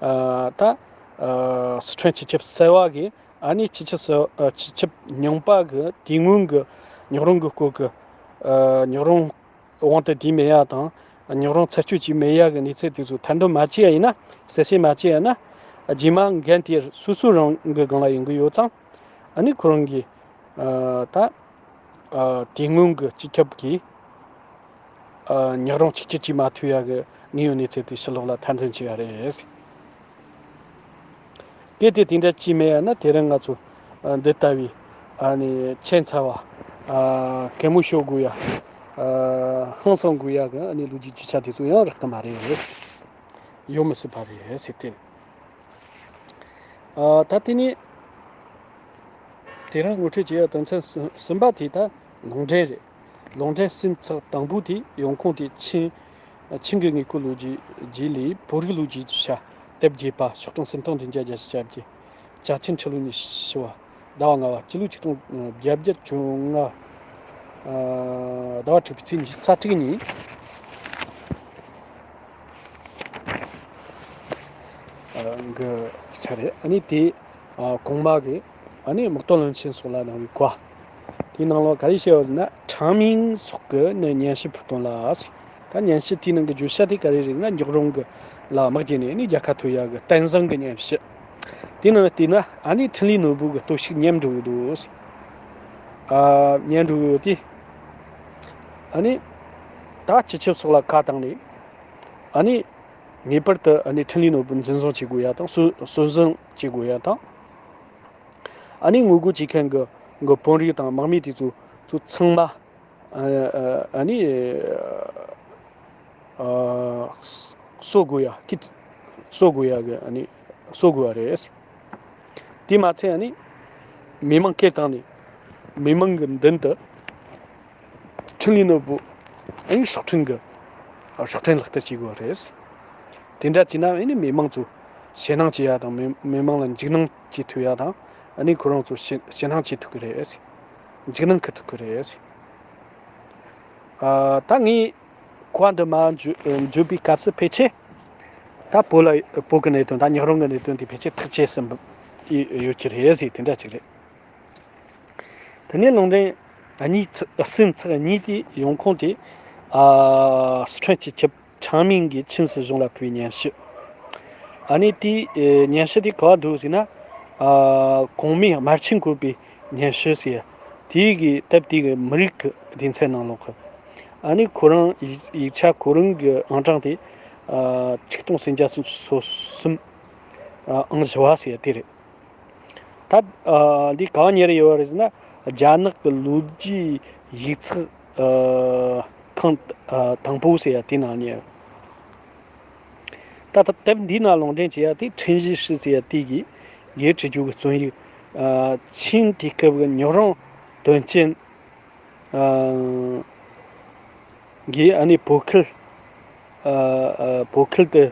ཨ། ད། ཨ། སི་ཁྲོན་སྤྱི་ཁྱབ་གསར་བ་གིས་ཨ་ནི་སྤྱི་ཁྱབ་གསར། ཨ། སྤྱི་ཁྱབ་རྙིང་པ་གིས་དེ་སྔོན་གྱི་ཉག་རོང་གི་སྐོར་གྱི། ཨ། ཉག་རོང་དབང་དུ་བསྡུས་མེད་ཡ་དང་། ཉག་རོང་ཚུད་སྐྱོད་བྱས་མེད་ཡ་གི་གནས་ཚུལ་དེ་ཚོ་ཐེར་འདོན་མ་བྱས་ཡ་ཡིན་ན། གསལ་བཤད་མ་བྱས་ཡ་ན། རྗེས་མ་འགན་དེ་སོ་སོ་རང་གི་སྒང་ལ་ཡོང་གི་ཡོད་ཙང་། ཨ་ནི་ཁོ་རང་གིས། ཨ། ད། ཨ། དེ་སྔོན་གྱི་སྤྱི་ཁྱབ་ཀྱིས། ཨ། ཉག་རོང་གཅིག་གྱུར་བྱེད་མ་ཐུབ་ཡ་གི་དངོས་ཡོད་གནས་ཚུལ་དེ་ཕྱི་ལོགས་ལ་ཐེར་འདོན་བྱས་ཡ་རེད། གལ་ཏེ་དེ་འདྲ་བྱས་མེད་ཡ་ན་དེ་རིང་ང་ཚོ། འདི་ལྟ་བུའི་ཨ་ནི་ཁྱད་མཚར་བ། ཨ་གད་མོ་ཤོར་དགོས་ཡ། ཨ་ཧང་སང་དགོས་ཡ་གི་ཨ་ནི་ལོ་རྒྱུས་རྒྱུ་ཆ་དེ་ཚོ་ཡང་རག་གི་མ་རེད། ཡོང་མི་སྲིད་པ་རེད་ཟེར་ཏེ། ཨ་ད་དེ་ནས་དེ་རིང་ངོ་སྤྲོད་བྱེད་ཡ་དོན་ཚན་གསུམ་པ་དེ་ད་ལུང་འདྲེན་རེད། ལུང་འདྲེན་གསུམ་ཚེག་དང་པོ་དེ་ཡོང་ཁུངས་དེ་ཆིང་ཆིང་གི་དངོས་པོའི་ལོ་རྒྱུས་རྗེས་ལས་བོད་རིགས་ལོ་རྒྱུས་ཀྱི་ཆ་དེབ་རྒྱས་པ་ཤོག་གྲངས་སུམ་སྟོང་བདུན་བརྒྱ་བརྒྱད་ཅུ་གྱ་བརྒྱད། ཅ་ཆིན་ཁྲི་ལོ་ཉི་ཤུ་བ། ཟླ་བ་ལྔ་བ། སྤྱི་ལོ་ཆིག་སྟོང་བརྒྱད་བརྒྱ་བཅོ་ལྔ། ཟླ་བ་དྲུག་པའི་ཚེས་ཉི་ཤུ་རྩ་དྲུག་ཉིན། གི་ཆ་རེད། ཨ་ནི་དེ་གོང་མ་གི་ཨ་ནི་དམག་དོན་བློན་ཆེན་སོགས་ལ་གནང་བའི་བཀའ། དེའི་ནང་ལ་ག་རེ་བཤད་ཡོད་ན་ཁྲང་མིང་སོགས་ཀྱི་ནི་སྙན་ཞུ་ཕུལ་དོན་ལ། ད་སྙན་ཞུ་དེའི་ནང་གི་བརྗོད་བྱ་དེ་ག་རེ་རེད་ན་འཇགས་རུང་གི་ལ་དམག་བརྒྱུད་ནས་ནི་རྒྱལ་ཁ་ཐོབ་ཡ་གི་བསྟན་བཟང་གི་སྙན་ཞུ། དེའི་ནང་བལྟས་ན་ཨ་ནི་འཕྲིན་ལས་ནོར་བུ་གི་གཏོར་བཤིག་ཉམས་འགྲོ་གི་འདུག་ཨ་ཉམས་འགྲོ་གི་ཡོད་དེ། ཨ་ནི་ད་སྤྱི་ཁྱབ་སོགས་ལ་ཁ་བཏང་ནས་ཨ་ནི་ངེས་པར་དུ་ཨ་ནི་འཕྲིན་ལས་ནོར་བུ་འཛིན་བཟུང་བྱེད་དགོས་ཡ་དང་གསོ་གསོན་བཟུང་བྱེད་དགོས་ཡ་དང་། ཨ་ནི་ངོ་རྒོལ་བྱེད་མཁན་གྱི་གི་དཔོན་རིགས་དང་དམག་མི་དེ་ཚོ་ཚོ་ཚང་མ་ཨ་ཨ་ཨ་ནི་ཨ་གསོད་དགོས་ཡ་ཀི་གསོད་དགོས་ཡ་གི་ཨ་ནི་གསོད་དགོས་ཡ་རེད། དེ་མ་ཚད་ཨ་ནི་མི་མང་སྐད་བཏང་ནས་མི་མང་གི་མདུན་དུ་འཕྲིན་ལས་ནོར་བུ་ཨ་ནི་སྲོག་ཕྲེང་གི་སྲོག་ཕྲེང་ལག་བསྟར་བྱེད་དགོས་རེད། དེ་འདྲ་བྱས་ན་ཨ་ནི་མི་མང་ཚོ་ཞེད་སྣང་བྱེད་ཡ་དང་མི་མི་མང་ལ་འཇིགས་སྣང་བྱེད་ཐུབ་ཡ་དང་ཨ་ནི་ཁོ་རང་ཚོ་ཞེད་ཞེད་སྣང་བྱེད་ཐུབ་ཀྱི་རེད། འཇིགས་སྣང་ཁུར་ཐུབ་ཀྱི་རེད། ཨ་ད་ངས་གོ་བ་འདི་མ་འཇུ་འཇུ་པའི་སྐབས་སུ་ཕལ་ཆེར་ད་བོད་ལ་བོད་ཀྱི་གནད་དོན་ད་ཉག་རོང་གི་གནད་དོན་དེ་ཕལ་ཆེར་ཐག་བཅད་ཟིན་པ་ཡོད་ཀྱི་རེད་ཟེར་དེ་འདྲ་ཅིག་རེད། དེ་ནས་ལུང་འདྲེན་གཉིས་ཚེག་གསུམ་ཚེག་གཉིས་དེ་ཡོང་ཁུངས་དེ་ཨ་སི་ཁྲོན་སྤྱི་ཁྱབ་ཁྲང་མིང་གིས་ཆིན་སྲིད་གཞུང་ལ་ཕུལ་བའི་སྙན་ཞུ། ཨ་ནི་དེའི་ཨེ་སྙན་ཞུ་དེ་ག་བ་འདུག་ཟེར་ན། ཨ་གོང་མའི་དམར་ཆིངས་བཀོད་པའི་སྙན་ཞུ་ཟེར། དེའི་གི་སྟབས་དེ་གི་མི་རིགས་ཀྱི་སྡེ་ཚན་ནང་ལོགས་ཀྱི། ཨ་ནི་ཁོ་རང་ཡིག་ཡིག་ཆ་ཁོ་རང་གི་ཨང་གྲངས་དེ་ཨ་ཆིག་སྟོང་སུམ་བརྒྱ་སོ་གསུམ། ཨ་ཨང་བཞི་བ་ཟེར་དེ་རེད། ད་ཨ་འདི་གང་གཉེར་ཡོད་རེད་ཟེར་ན་རྒྱ་ནག་གི་ལོ་རྒྱུས་ཡིག་ཚགས་ཨ་ཁང་ཨ་དང་པོ་ཟེར་ཡ་དེ་ནང་གཉེར། ད་ད་དེབ་འདིའི་ནང་ལུང་འདྲེན་བྱེད་ཡ་དེ་ཁྲིན་ཞི་ཧྲི་ཟེར་ཡ་དེ་གིས་ངས་བྲིས་རྒྱུ་གི་རྩོམ་ཡིག་ཨ་ཆིན་དུས་སྐབས་ཀྱི་ཉག་རོང་དོན་རྐྱེན། ཨ་གིས་ཨ་ནི་བོད་ཁུལ་ཨ་ཨ་བོད་ཁུལ་དུ་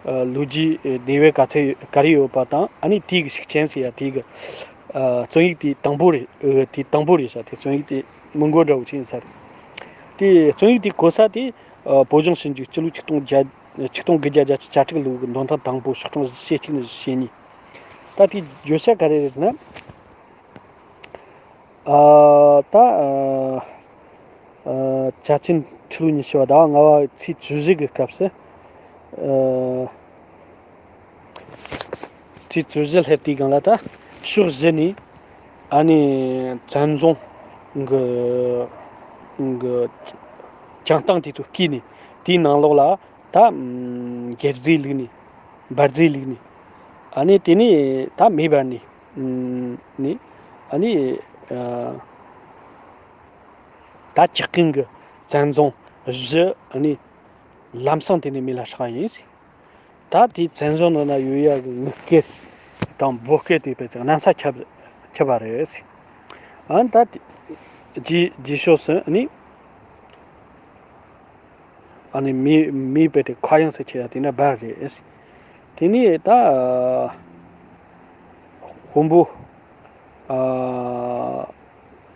ཨ་ལོ་རྒྱུས་ཨ་གནས་བབ་ག་ཚད་ག་རེ་ཡོད་པ་དང་ཨ་ནི་དེའི་གི་ཤུགས་རྐྱེན་ཟེར་ཡ་དེའི་གི་ཨ་རྩོམ་ཡིག་དེ་དང་པོ་རེད། ཨ་དེ་དང་པོ་རེད་ཤག་དེ་རྩོམ་ཡིག་དེ་མི་མགོ་འདྲ་བོ་ཅིག་ཡིན་ས་རེད། དེ་རྩོམ་ཡིག་དེ་གོ་ས་དེ་ཨ་བོད་ལྗོངས་ཞིབ་འཇུག་སྤྱི་ལོ་ཆིག་སྟོང་བརྒྱ་ཆིག་སྟོང་དགུ་བརྒྱ་བརྒྱད་ཅུ་གྱ་དྲུག་ལོའི་གི་འདོན་ཐེངས་དང་པོ་ཤོག་གྲངས་བཞི་བཅུ་ཞེ་གཅིག་ནས་བཞི་བཅུ་ཞེ་གཉིས། ད་དེའི་བརྗོད་བྱ་ག་རེ་རེད་ཟེར་ན། ཨ་ད་ཨ་ཨ་ཅ་ཆིན་ཁྲི་ལོ་ཉི་ཤུ་བ་ཟླ་བ་ལྔ་བ་ཚེས་བཅུ་བཞི་གི་སྐབས་སུ། ཨ་ཚེས་བཅུ་བཞི་སླེབས་དུས་སྒང་ལ་ད་ཕྱོགས་བཞི་ནས་ཨ་ནི་བཙན་རྫོང་གི་གི་བྱང་ཐང་དེ་ཚོ་བརྐོས་ནས་དེའི་ནང་ལོགས་ལ་ད་ཨམ་རྒྱལ་རྩེ་བླུགས་ནས་འབར་རྫས་བླུགས་ནས་ཨ་ནི་དེ་ནས་ད་མེ་འབར་ནས་ཨམ་ནས་ཨ་ནི་ཨ་ད་ཇག་རྐུན་གྱི་བཙན་རྫོང་བཞི་ཨ་ནི་ལམ་སང་དེ་ནས་མེ་ལ་ཧྲག་ཡིན། ད་དེའི་བཙན་བྱོལ་ནང་ན་ཡོད་ཡག་གི་དངུལ་སྐད་དང་འབོད་སྐད་དེ་བས་ཀྱང་གནམ་ས་ཁྱབ་ཁྱབ་པ་རེད། ཨ་ནི་ད་དེ་རྗེས་རྗེས་ཕྱོགས་སུ་ནི་ཨ་ནི་མི་མི་བས་དེ་ཁ་གཡང་སེ་ཁྱེར་ཡ་དེ་ན་འབར་རེད། དེ་ནས་ད་དཔོན་པོ་ཨ་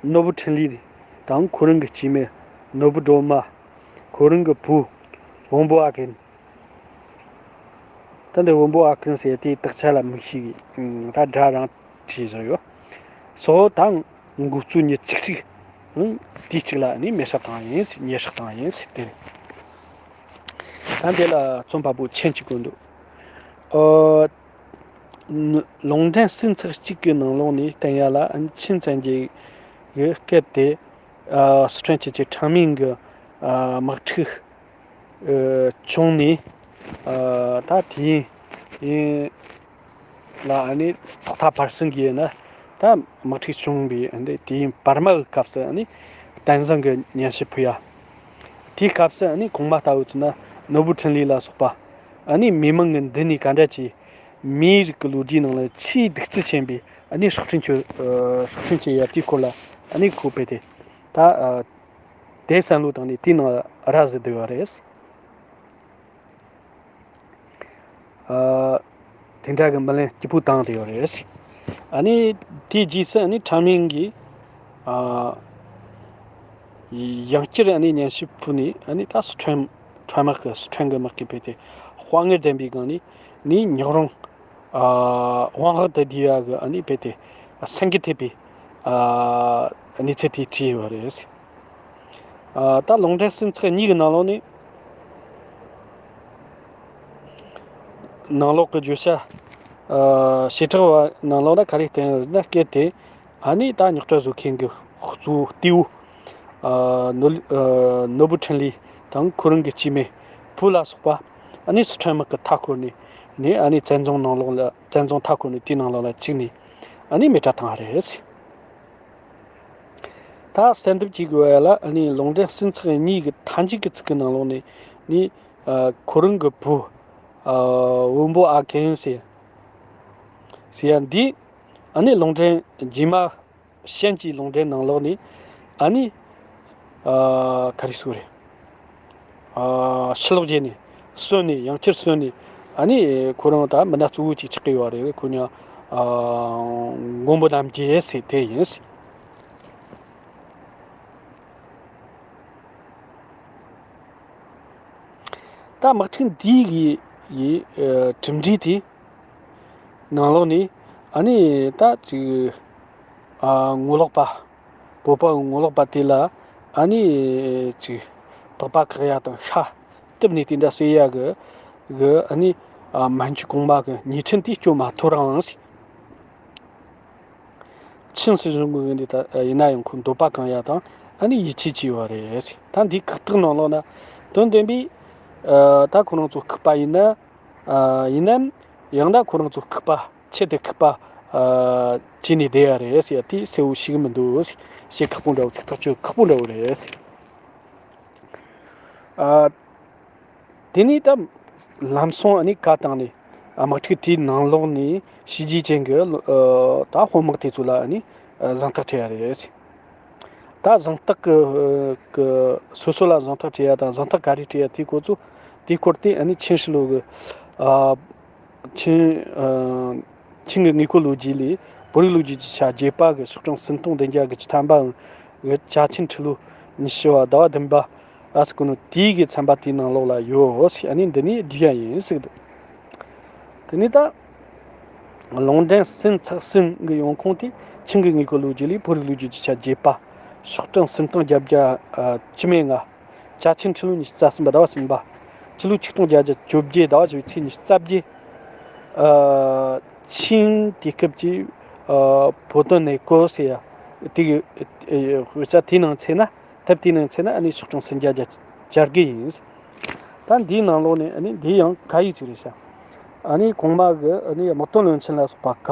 ནོར་བུ་འཕྲིན་ལས་དང་ཁོ་རང་གི་སྐྱེས་དམན་ནོར་བུ་སྒྲོལ་མ། ཁོ་རང་གི་བུ་དཔོན་པོ་ཨ་ཁན། ད་འདི་བོན་པོ་ཨ་ཁུན་ཟེར་དེའི་དག་ཆ་ལ་མིག་ཤེས་ཀྱི་ད་སྒྲ་རང་བྲིས་བཟོ་ཡོད། སོ་དང་འགོ་གཙོ་ཉི་ཚིག་ཚིག་དེའི་གཅིག་ལ་ནི་མེ་སྲེག་བཏང་ཡིན་ཟེར། མེ་སྲེག་བཏང་ཡིན་ཟེར་དེ་རེད། ད་འདི་ལ་རྩོམ་པ་པོ་མཆན་གཅིག་བཀོད་འདུག་ཨོ། ལུང་འདྲེན་གསུམ་ཚེག་གཅིག་གི་ནང་ལོགས་ནས་བསྟན་ཡ་ལ་ཆིན་བཙན་རྒྱལ་གྱི་སྐད་དེ་སི་ཁྲོན་ཆུས་ཀྱི་ཁྲང་མིང་གི་དམག་འཁྲུག་ཨ་བྱུང་ནས་ཨ་ད་དེ་ཡིན་ལ་ཨ་ནི་ཐོག་མཐའ་བར་གསུམ་གྱི་ཡིན་ན་ ད་དམག་འཁྲུག་བྱུང་བའི་ཨ་ནི་དུས་ཡུན་བར་མ་གི་སྐབས་སུ་ཨ་ནི་བསྟན་འཛིན་གྱི་སྙན་ཞུ་ཕུལ་ཡ། དེའི་སྐབས་སུ་ཨ་ནི་གོང་མ་ལྟ་བུ་ཚོ་ན་ནོར་བུ་འཕྲིན་ལས་ལ་སོགས་པ་ཨ་ནི་མི་མང་གི་མདུན་ནས་ག་འདྲ་བྱས། མིའི་རིགས་ཀྱི་ལོ་རྒྱུས་ནང་ལ་ཆེས་གདུག་རྩུབ་ཆེན་པོའི་ཨ་ནི་སྲོག་ཁྲིམས་ཆོད་ཨ་སྲོག་ཁྲིམས་ཆེ་ཡ་དེའི་སྐོར་ལ་ཨ་ནི་ཁོ་དཔེ་དེ་ད་ཨ་དེ་བསམ་བློ་བཏང་ནས་དེའི་ནང་ལ་ར་བཟི་བསྡད་ཡོད་རེད། ཨ་དེ་འདྲ་གི་མི་ལན་སྐྱིད་པོ་བཏང་བསྡད་ཡོད་རེད། ཨ་ནི་དེའི་རྗེས་སུ་ཨ་ནི་ཁྲང་མིང་གིས་ཨ་ཡང་བསྐྱར་ཨ་ནི་སྙན་ཞུ་ཕུལ་ནས་ཨ་ནི་ད་སི་ཁྲོན་ཁྲོན་དམག་གི་སི་ཁྲོན་གི་དམག་གི་དཔེ་དེ་དཔའ་ངར་ལྡན་པའི་སྒང་ནས་ནི་ཉག་རོང་ཨ་དབང་འོག་ཏུ་བསྡུས་ཡ་གི་ཨ་ནི་དཔེ་དེ་སེང་གེ་ཐེབས་པའི་ཨ་གནས་ཚུལ་དེ་བྲིས་ཡོད་རེད། ཨ་ད་ལུང་འདྲེན་སུམ་ཚེག་གཉིས་ཀྱི་ནང་ལོགས་ནས་ནང་ལོགས་ཀྱི་བརྗོད་བྱ་ཨ་བྱེ་བྲག་པ་ནང་ལོགས་ན་ག་རེ་བསྟན་ཡོད་རེད་ན། སྐད་དེ་ཨ་ནི་ད་རྙོག་དྲ་བཟོ་མཁན་གྱི་གཙོ་བོ་གཏེ་བོ་ཨ་ནོར་ཨ་ནོར་བུ་འཕྲིན་ལས་དང་ཁོ་རང་གི་སྐྱེས་དམན་བུ་ལ་སོགས་པ་ཨ་ནི་སི་ཁྲོན་དམག་གི་མཐའ་འཁོར་ནས་ནས་ཨ་ནི་བཙན་རྫོང་ནང་ལོགས་ལ་བཙན་རྫོང་མཐའ་འཁོར་ནས་དེའི་ནང་ལོགས་ལ་བཅུག་ནས་ཨ་ནི་མེ་དྲ་བཏང་བ་རེད། ད་གསལ་འདེབས་ཅིག་དགོས་ཡ་ལ་ཨ་ནི་ལུང་འདྲེན་སུམ་ཚེག་གཉིས་ཀྱི་མཐའ་མཇུག་གི་ཚིག་གི་ནང་ལོགས་ནས་ནི་ཨ་ཁོ་རང་གི་བུ་ཨ་བོན་པོ་ཨ་ཀན་ཟེར་ཟེར་ཡ་འདི་ཨ་ནི་ལུང་འདྲེན་རྗེས་མ་ཤན་གྱི་ལུང་འདྲེན་ནང་ལོགས་ནས་ཨ་ནི་ཨ་ག་རེ་ཟེར་རེད། ཨ་ཕྱི་ལོགས་བརྒྱུད་ནས་གསོན་ནས་ཡང་བསྐྱར་གསོན་ནས་ཨ་ནི་ཁོ་རང་ད་མི་སྣ་གཙོ་བོ་ཅིག་ཆགས་ཀྱི་ཡོད་རེད། ཁོ་ཉག་ཨ་མགོན་པོ་རྣམ་རྒྱལ་ཟེར་དེ་ཡིན། ད་དམག་འཁྲུག་འདི་གི་ཡི་ཨ་གྲུབ་འབྲས་དེ་ནང་ལོགས་ནས་ཨ་ནི་ད་ཅིག་ཨ་ངོ་ལོག་པ་བོད་པ་གི་ངོ་ལོག་པ་དེ་ལ་ཨ་ནི་ཅིག་དོགས་པ་བཀག་ཡ་དང་ཤ་གཏུབ་ནས་དེ་འདྲ་བྱེད་ཡ་གི་གི་ཨ་ནི་ཨ་མན་ཇུ་གོང་མ་གི་ཉེས་ཁྲིམས་དེ་གཅོད་མ་ཐུབ་རུང་། ཆིན་སྲིད་གཞུང་གི་འོས་འདེམས་ད་ཡིན་ན་ཡང་ཁོ་འདོད་པ་གང་ཡག་དང་ཨ་ནི་ཡིད་ཆེས་བྱས་ཡོད་རེད། ད་འདིའི་ཁག་ཐེག་ནང་ལོགས་ན་དོན་བདེན་པའི་ཨ་ད་ཁོ་རང་ཚོ་ཁུག་པ་ཡིན་ན་ཨ་ཡིན་ནམ། ཡང་ན་ཁོ་རང་ཚོ་ཁུག་པ་ཆེད་དུ་ཁུག་པ་ཨ་བྱས་ནས་བསྡད་ཡ་རེད་ཟེར་ཡ་དེ་གསལ་བོ་ཞིག་མི་འདུག་ཟེར། བཤད་ཁག་པོ་འདྲ་བོ་ཅིག་ཐག་གཅོད་ཁག་པོ་འདྲ་བོ་རེད་ཟེར། ཨ། དེ་ནས་ད་ལམ་སང་ཨ་ནི་བཀའ་བཏང་ནས་དམག་འཁྲུག་དེའི་ནང་ལོགས་ནས་བྱས་རྗེས་ཅན་གྱི་ཨ་ད་དཔུང་དམག་དེ་ཚོ་ལ་ཨ་ནི་ཨ་གཟེངས་རྟགས་སྤྲད་ཡ་རེད། ད་གཟེངས་རྟགས་ཀྱི་ཨ་ཀྱི་སོ་སོ་ལ་གཟེངས་རྟགས་སྤྲད་ཡ་དང་གཟེངས་རྟགས་ག་རེ་སྤྲད་ཡ་དེའི་སྐོར་ཚོ་དེའི་སྐོར་དེ་ཨ་ནི་ཆིན་ཧྲི་ལོ་གི་ཨ་ཆིན་ཨ་ཆིན་གྱི་དངོས་པོའི་ལོ་རྒྱུས་ལས་བོད་རིགས་ལོ་རྒྱུས་ཀྱི་ཆ་བརྒྱད་པ་གི་སོ་ཁྲོམ་སུམ་སྟོང་བདུན་བརྒྱ་གི་བཅུ་ཐམ་པའམ་གི་ཅ་ཆིན་ཁྲི་ལོ་ཉི་ཤུ་བ་ཟླ་བ་བདུན་པ། ཨ་སི་ཀུ་ནུ་དེའི་གི་ཚན་པ་དེའི་ནང་ལོགས་ལ་ཡོད་ཟེར། ཨ་ནི་འདི་ནི་བསྡུས་ཡ་ཡིན་ཟེར་གི་འདུག་དེ་ནི་ད་ལུང་འདྲེན་སུམ་ཚེག་གསུམ་གི་ཡོང་ཁུངས་དེ་ཆིན་གྱི་དངོས་པོའི་ལོ་རྒྱུས་ལས་བོད་རིགས་ལོ་རྒྱུས་ཀྱི་ཆ་བརྒྱད་པ། སོ་ཁྲོམ་སུམ་སྟོང་བརྒྱད་བརྒྱ་ཨ་བཅུ་མེད་ལྔ། ཅ་ཆིན་ཁྲི་ལོ་ཉི་ཤུ་རྩ་གསུམ་པ་ཟླ་བ་གསུམ་པ། སྤྱི་ལོ་ཆིག་སྟོང་བརྒྱད་བརྒྱ་བཅོ་བརྒྱད་ཟླ་བ་བཅུ་པའི་ཚེས་ཉི་ཤུ་རྩ་བརྒྱད། ཨ་ཆིན་དུས་སྐབས་ཀྱི་ཨ་བོད་དོན་གནས་སྐོར་ཟེར་ཡ་དེ་གི་ཨ་དཔེ་ཆ་དེའི་ནང་ཚུད་ན། དེབ་དེའི་ནང་ཚུད་ན་ཨ་ནི་སོ་ཁྲོམ་སུམ་བརྒྱ་བརྒྱད་བརྒྱ་དགུ་ཡིན། ད་འདིའི་ནང་ལོགས་ནས་ཨ་ནི་འདི་ཡང་ག་ཡི་ཚིག་རེད་ཤག་ཨ་ནི་གོང་མ་གི་ཨ་ནི་དམག་དོན་བློན་ཆེན་ལ་སོགས་པ་ག་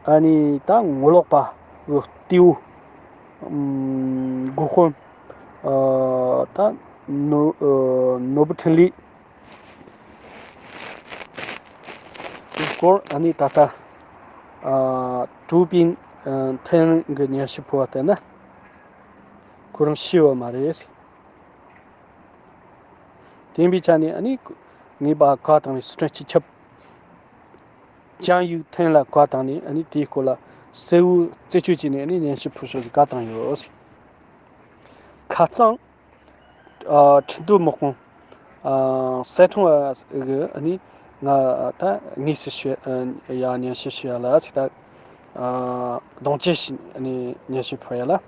ཨ་ནི་ད་ངོ་ལོག་པ་གི་གཏེ་བོ་ཨམ་འགོ་དཔོན་ཨ་ད་ནོ་ཨ་ནོར་བུ་འཕྲིན་ལས་སྐོར་ཨ་ནི་ད་ལྟ་ཨ་ཀྲུའུ་པིན་ཨ་ཐེན་གྱི་སྙན་ཞུ་ཕུལ་བ་ལྟར་ན་ཁོ་རང་ཤི་བ་མ་རེད། དེ་ཡིན་པའི་ཆ་ནས་ཨ་ནི་ངེས་པ་བཀའ་བཏང་བའི་སི་ཁྲོན་སྤྱི་ཁྱབ་ཅང་ཡུག་ཐེན་ལ་བཀའ་བཏང་ནས་ཨ་ནི་དེའི་སྐོར་ལ་གསལ་བོ་རྩད་གཅོད་བྱས་ནས་ཨ་ནི་སྙན་ཞུ་ཕུལ་ཤོག་ཅེས་བཀའ་བཏང་ཡོད། ཁ་རྩང་ཨ་ཁྲིན་ཏུའུ་དམག་དཔུང་ཨ་གསལ་ཐང་བ་གི་ཨ་ནི་ང་ད་དངོས་སུ་ཞུ་ཡ་སྙན་ཞུ་ཞུ་ཡ་ལ་ཅིག་ད་ཨ་གདོང་བཅས་ཤིག་ཨ་ནི་སྙན་ཞུ་ཕུལ་ཡ་ལ།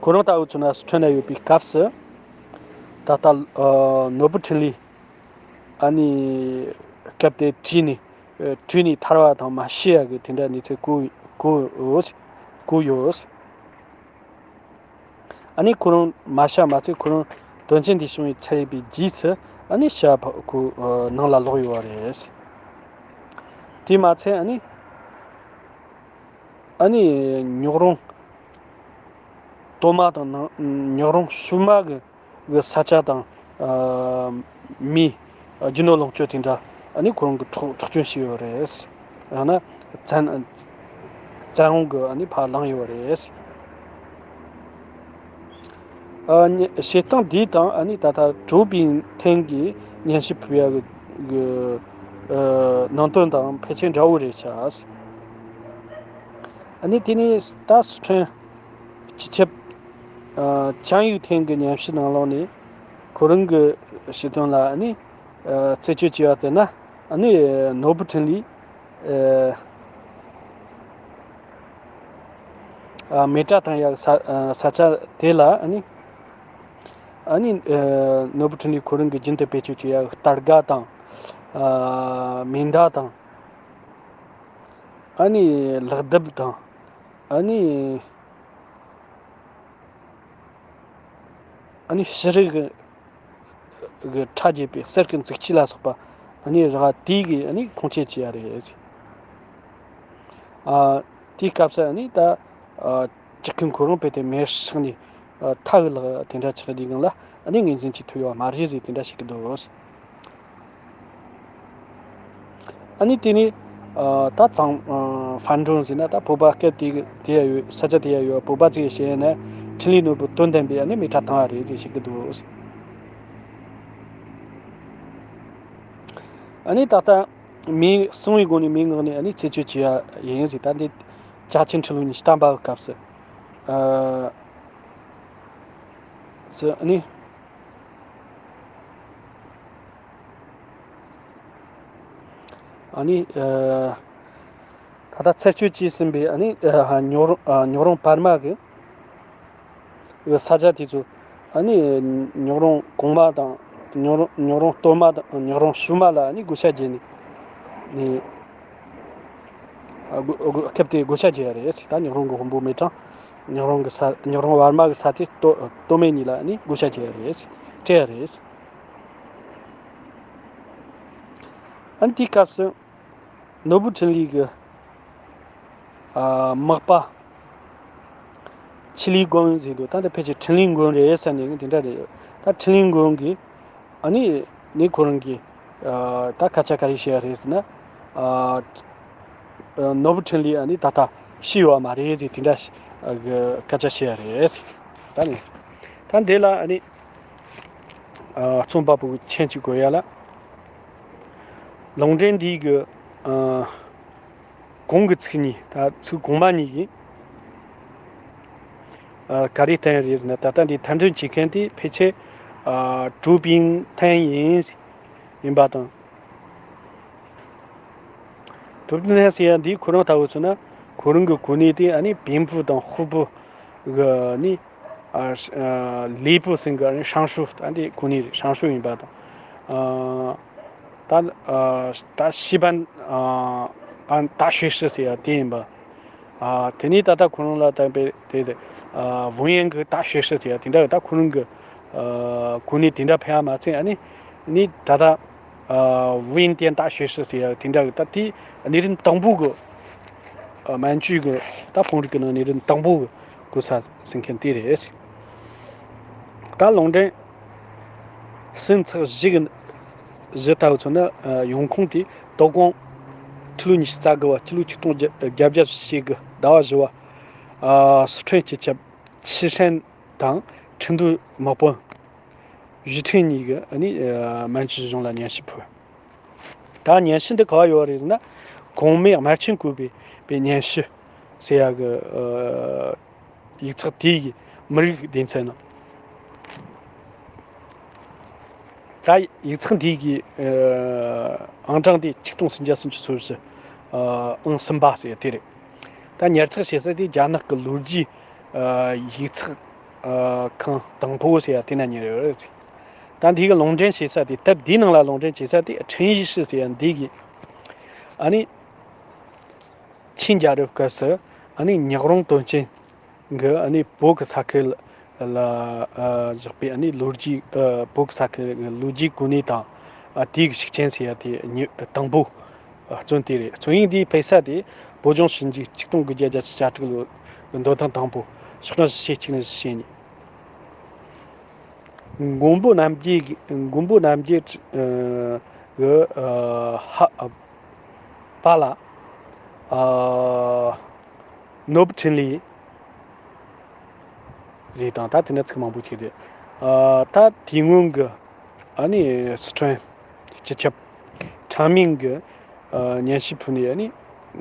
ཁོ་རང་ལྟ་བུ་ཚོ་ན་སི་ཁྲོན་ན་ཡོད་པའི་སྐབས་སུ་ད་ལྟ་ཨ་ནོར་བུ་འཕྲིན་ལས་ཨ་ནི་སྐབས་དེ་བྲིས་ནས་ཨ་བྲོས་ནས་ཐར་བ་དང་མ་ཤི་ཡ་གི་དེ་འདྲ་གནས་ཚུལ་གོ་གོ་ཡོད་གོ་ཡོད། ཨ་ནི་ཁོ་རང་མ་ཤི་མ་ཚད་ཁོ་རང་དོན་རྐྱེན་འདི་བྱུང་བའི་ཚར་བའི་རྗེས་སུ་ཨ་ནི་ཤི་བ་ཁོ་ནང་ལ་ལོག་ཡོད་པ་རེད། དེ་མ་ཚད་ཨ་ནི་ ཨ་ནི་ཉོག་རོང་སྟོད་མ་དང་ནང་ཉོག་རོང་ཤུལ་མ་གི་གི་ས་ཆ་དང་། ཨ། མི་རྒྱུ་ནོར་ལོངས་སྤྱོད་དེ་འདྲ་ཨ་ནི་ཁོ་རང་གི་འཕྲོག་འཕྲོག་བཅོམ་བྱས་ཡོད་རེད། ཡང་ན་བཙན་བཙན་དབང་གི་ཨ་ནི་ཕར་བླངས་ཡོད་རེད། ཨ་ནི་བྱེད་སྟངས་འདི་དང་ཨ་ནི་ད་ལྟ་ཀྲོའུ་པིང་ཐེན་གྱིས་སྙན་ཞུ་ཕུལ་ཡག་གི་གི་ཨ་ནང་དོན་དང་ཕལ་ཆེར་འདྲ་བོ་རེད་ཤག་ཨ་ནི་དེ་ནས་ད་སི་ཁྲོན་སྤྱི་ཁྱབ་ཨ་ཅང་ཡུས་ཐེན་གྱི་སྙན་ཞུ་ནང་ལོགས་ནས་ཁོ་རང་གི་ཞུ་དོན་ལ་ཨ་ནི་ཨ་རྩད་གཅོད་བྱས་པ་ལྟར་ན། ཨ་ནི་ནོར་བུ་འཕྲིན་ལས་ཨ་ཨ་མེ་སྲེག་བཏང་ཡག་ས་ཨ་ས་ཆ་དེ་ལ་ཨ་ནི་ཨ་ནི་ཨ་ནོར་བུ་འཕྲིན་ལས་ཁོ་རང་གི་རྒྱུན་དུ་བེད་སྤྱོད་བྱེད་ཡག་སྟར་ག་དང་། ཨ་མེ་མདའ་དང་། ཨ་ནི་ལག་རྡེབ་དང་། ཨ་ནི་ཨ་ནི་ཕྱི་རིགས་ཀྱི་ཁྲ་རྒྱས་པའི་གསེར་གྱི་འཛུགས་ཆས་ལ་སོགས་པ་ཨ་ནི་རག་དེ་གི་ཨ་ནི་ཁུངས་སྐྱེལ་བྱས་ཡ་རེད། ཨ་དེའི་སྐབས་སུ་ཨ་ནི་ད་ཨ་ཇག་རྐུན་ཁོ་རང་རྦད་དེ་མེར་སྲེག་ནས་ཨ་ཐག་གི་ལག་དེ་འདྲ་ཆགས་དུས་སྒང་ལ་ཨ་ནི་ངོས་འཛིན་བྱེད་ཐུབ་ཡོད་མ་རེད་ཟེར་དེ་འདྲ་ཞིག་གི་འདུག་ཨ་ནི་དེ་ནས་ཨ་ད་གཙང་ཨ་ཧྥན་ཀྲུང་ཟེར་ན་ད་བོད་པ་སྐད་དེ་དེ་ཡ་ཡོད། ས་ཆ་དེ་ཡ་ཡོད། བོད་པ་ཚོས་བཤད་ན་འཕྲིན་ལས་ནོར་བུ་དོན་ལྡན་པའི་ཨ་ནི་མེ་སྲེག་བཏང་བ་རེད་ཅེས་བཤད་ཀྱི་འདུག་ཨ་ནི་ད་ལྟ་མི་གསང་བའི་སྒོ་ནས་མི་མངགས་ནས་ཨ་ནི་རྩད་གཅོད་བྱས་ཡ་ཡིན་ཟེར། ད་འདི་ཅ་ཆིན་ཁྲི་ལོ་ཉི་ཤུ་ཐམ་པའི་སྐབས་སུ་ཨ་སུ་ཨ་ནི། ཨ་ནི་ཨ་ད་ལྟ་ཚར་གཅོད་བྱས་ཟིན་པའི་ཨ་ནི་ཨ་ཉོག་རོང་ཨ་ཉོག་རོང་བར་མ་གི་ས་ཆ་དེ་ཚོ་ཨ་ནི་ཉོག་རོང་གོང་མ་དང་ཉོག་རོང་ཉོག་རོང་སྟོད་མ་དང་ཉོག་རོང་ཤུལ་མ་ལ་ཨ་ནི་བགོ་བཤའ་བརྒྱབ་ནས་ནས་ཨ་བགོ་བགོ་ཁྱབ་དེ་བགོ་བཤའ་བརྒྱབ་ཡ་རེད། ད་ཉོག་རོང་གི་དཔོན་པོ་མི་གྲངས་ཉོག་རོང་གི་ས་ཉོག་རོང་བར་མ་གི་ས་དེ་སྟོད་སྟོད་སྨད་གཉིས་ལ་ཨ་ནི་བགོ་བཤའ་བརྒྱབ་ཡ་རེད། སྤྲད་ཡ་རེད། ཨ་ནི་དེའི་སྐབས་སུ་ནོར་བུ་འཕྲིན་ལས་ཀྱི་ཨ་མག་པ་ཆི་ལི་མགོན་ཟེར་འདུག་ད་འདི་ཕལ་ཆེར་འཕྲིན་ལས་མགོན་རེད་ཟེར་ནས་དེ་འདྲ་རེད། ད་འཕྲིན་ལས་མགོན་གྱིས་ཨ་ནི་ནི་ཁོ་རང་གིས་ཨ་ད་སྐད་ཆ་ག་རེ་བཤད་ཡ་རེད་ཟེར་ན། ཨ་ནོར་བུ་འཕྲིན་ལས་ཨ་ནི་ད་ལྟ་ཤི་ཡོད་མ་རེད་ཟེར་དེ་འདྲ་ཞིག་གི་སྐད་ཆ་བཤད་ཡ་རེད། ད་ནི་ད་འདི་ལ་ཨ་ནི་ཨ་རྩོམ་པ་པོ་གི་མཆན་གཅིག་དགོས་ཡ་ལ། ལུང་འདྲེན་འདི་གི་ཨ་གོང་གི་ཚིག་གཉིས། ད་ཚིག་གོང་མ་གཉིས་ཀྱིས་ཨ་ག་རེ་བསྟན་རེད་ཟེར་ན། ད་ལྟ་འདི་མཐའ་འདོན་བྱེད་མཁན་དེ་ཕལ་ཆེར་ཨ་ཀྲུའུ་པིང་ཐན་ཡིན་ཡིན་པ་དང་། ཀྲུའུ་པིང་ཐན་ཟེར་ཡ་འདི་ཁོ་རང་ལྟ་བུ་མཚོན་ན་ཁོ་རང་གི་གོ་གནས་དེ་ཨ་ནི་པིང་ཧྥུ་དང་ཧུ་པུ་གི་ནི་ཨ་ཨ་ལི་པུ་ཟེར་གི་ཨ་ནི་ཧྲང་ཧྲུའུ། ད་འདི་གོ་གནས་རེད། ཧྲང་ཧྲུའུ་ཡིན་པ་དང་། ཨ་ད་ཨ་ད་ཤི་པན་ཨ་པན་ད་ཤོས་ཧྲི་ཟེར་ཡ་དེ་ཡིན་པ། ཨ་དེ་ནས་ད་ལྟ་ཁོ་རང་ལ་བསྟན་པའི་དེ་དེ་ཨ་ཝུན་ཡན་གི་ད་ཤོས་ཧྲི་ཟེར་ཡ་དེ་འདྲ་ད་ཁོ་རང་གི་ཨ་གོ་གནས་དེ་འདྲ་ཕེབས་ཡ་མ་ཚད། ཨ་ནི་ནི་ད་ལྟ་ཨ་ཝུན་ཏེན་ད་ཤོས་ཧྲི་ཟེར་ཡ་དེ་འདྲ་གི་ད་དེ་གནས་རིམ་དང་པོ་གི་ཨ་མན་ཇུ་གི་ད་དཔོན་རིགས་ཀྱི་ནང་གནས་རིམ་དང་པོ་གི་གོ་ས་ཟིན་མཁན་དེ་རེད། ད་ལུང་འདྲེན་ཟིན་ཚེག་བཞི་གི་བཞི་ལྟ་བུ་མཚོན་ན། ཡོང་ཁུངས་དེ་དོ་དགོང་ཕྱི་ལོ་ཉི་ཤུ་རྩ་དགུ་བ་ཕྱི་ལོ་ཆིག་སྟོང་བརྒྱད་བརྒྱ་བརྒྱད་ཅུ་ཞེ་དགུ་ཟླ་བ་བཞི་བ། ཨ་སི་ཁྲོན་སྤྱི་ཁྱབ་ཆི་ཧྲན་དང་ཁྲིན་ཏུའུ་དམག་དཔོན་ཞུས་ཁྲིན་གཉིས་ཀྱིས་ཨ་ནི་ཨ་མན་ཇུ་གཞུང་ལ་སྙན་ཞུ་ཕུལ། ད་སྙན་ཞུ་འདི་ག་བ་ཡོད་རེད་ཟེར་ན། གོང་མའི་དམར་ཆེན་བཀོད་པའི་པའི་སྙན་ཞུ་ཟེར་ཡ་གི་ཨ་ཡིག་ཚགས་དེ་གི་མི་རིགས་སྡེ་ཚན་ནང་། ད་ཡིག་ཚགས་འདི་གི་ཨ་ཨང་གྲངས་དེ་ཆིག་སྟོང་སུམ་བརྒྱ་སུམ་ཅུ་སོ་བཞི་ཨ་ཨང་གསུམ་པ་ཟེར་ཡ་དེ་རེད། ད་ཉར་ཚགས་བྱེད་ས་དེ་རྒྱ་ནག་གི་ལོ་རྒྱུས་ཨ་ཡིག་ཚགས་ཨ་ཁང་དང་པོ་ཟེར་ཡ་དེ་ན་ཉར་ཡོད་རེད། ད་འདི་གི་ལུང་འདྲེན་བྱེད་ས་དེ། དེབ་འདིའི་ནང་ལ་ལུང་འདྲེན་བྱེད་ས་དེ་ཁྲིན་ཡི་ཧྲི་ཟེར་ཡ་འདི་གི་ཨ་ནི་ཆིན་རྒྱལ་རབས་སྐབས་སུ་ཨ་ནི་ཉག་རོང་དོན་ཅན་གི་ཨ་ནི་བོད་ཀྱི་ས་ཁུལ་ལ་ཨ་བཞག་པའི་ཨ་ནི་ལོ་རྒྱུས། ཨ་བོད་ཀྱི་ས་ཁུལ་གྱི་ལོ་རྒྱུས་གོ་གནས་དང་། ཨ་དེའི་ཤུགས་རྐྱེན་ཟེར་ཡ་དེ་ཉི་དང་པོ་ཨ་བརྩོན་དེ་རེད། བརྩོན་ཡིག་འདིའི་ཕེབས་ས་དེ་ བོད་ལྗོངས་ཞིབ་འཇུག་ཆིག་སྟོང་དགུ་བརྒྱ་བརྒྱད་ཅུ་གྱ་དྲུག་ལོའི་འདོན་ཐེངས་དང་པོ། ཤོག་གྲངས་བཞི་བཅུ་གཅིག་ནས་བཞི་བཅུ་གཉིས། མགོན་པོ་རྣམ་རྒྱལ་གྱི་མགོན་པོ་རྣམ་རྒྱལ་གྱི་ཨ་ཧ་པཱ་ལགས། ཨ་ནོར་བུ་འཕྲིན་ལས་རེད་དང་། ད་དེ་འདྲ་ཚིག་མང་པོ་ཅིག་རེད། ཨ་ད་དེ་སྔོན་གྱི་ཨ་ནི་སི་ཁྲོན་སྤྱི་ཁྱབ་ཁྲང་མིང་གི་ཨ་སྙན་ཞུ་ཕུལ་ནས། ཨ་ནི་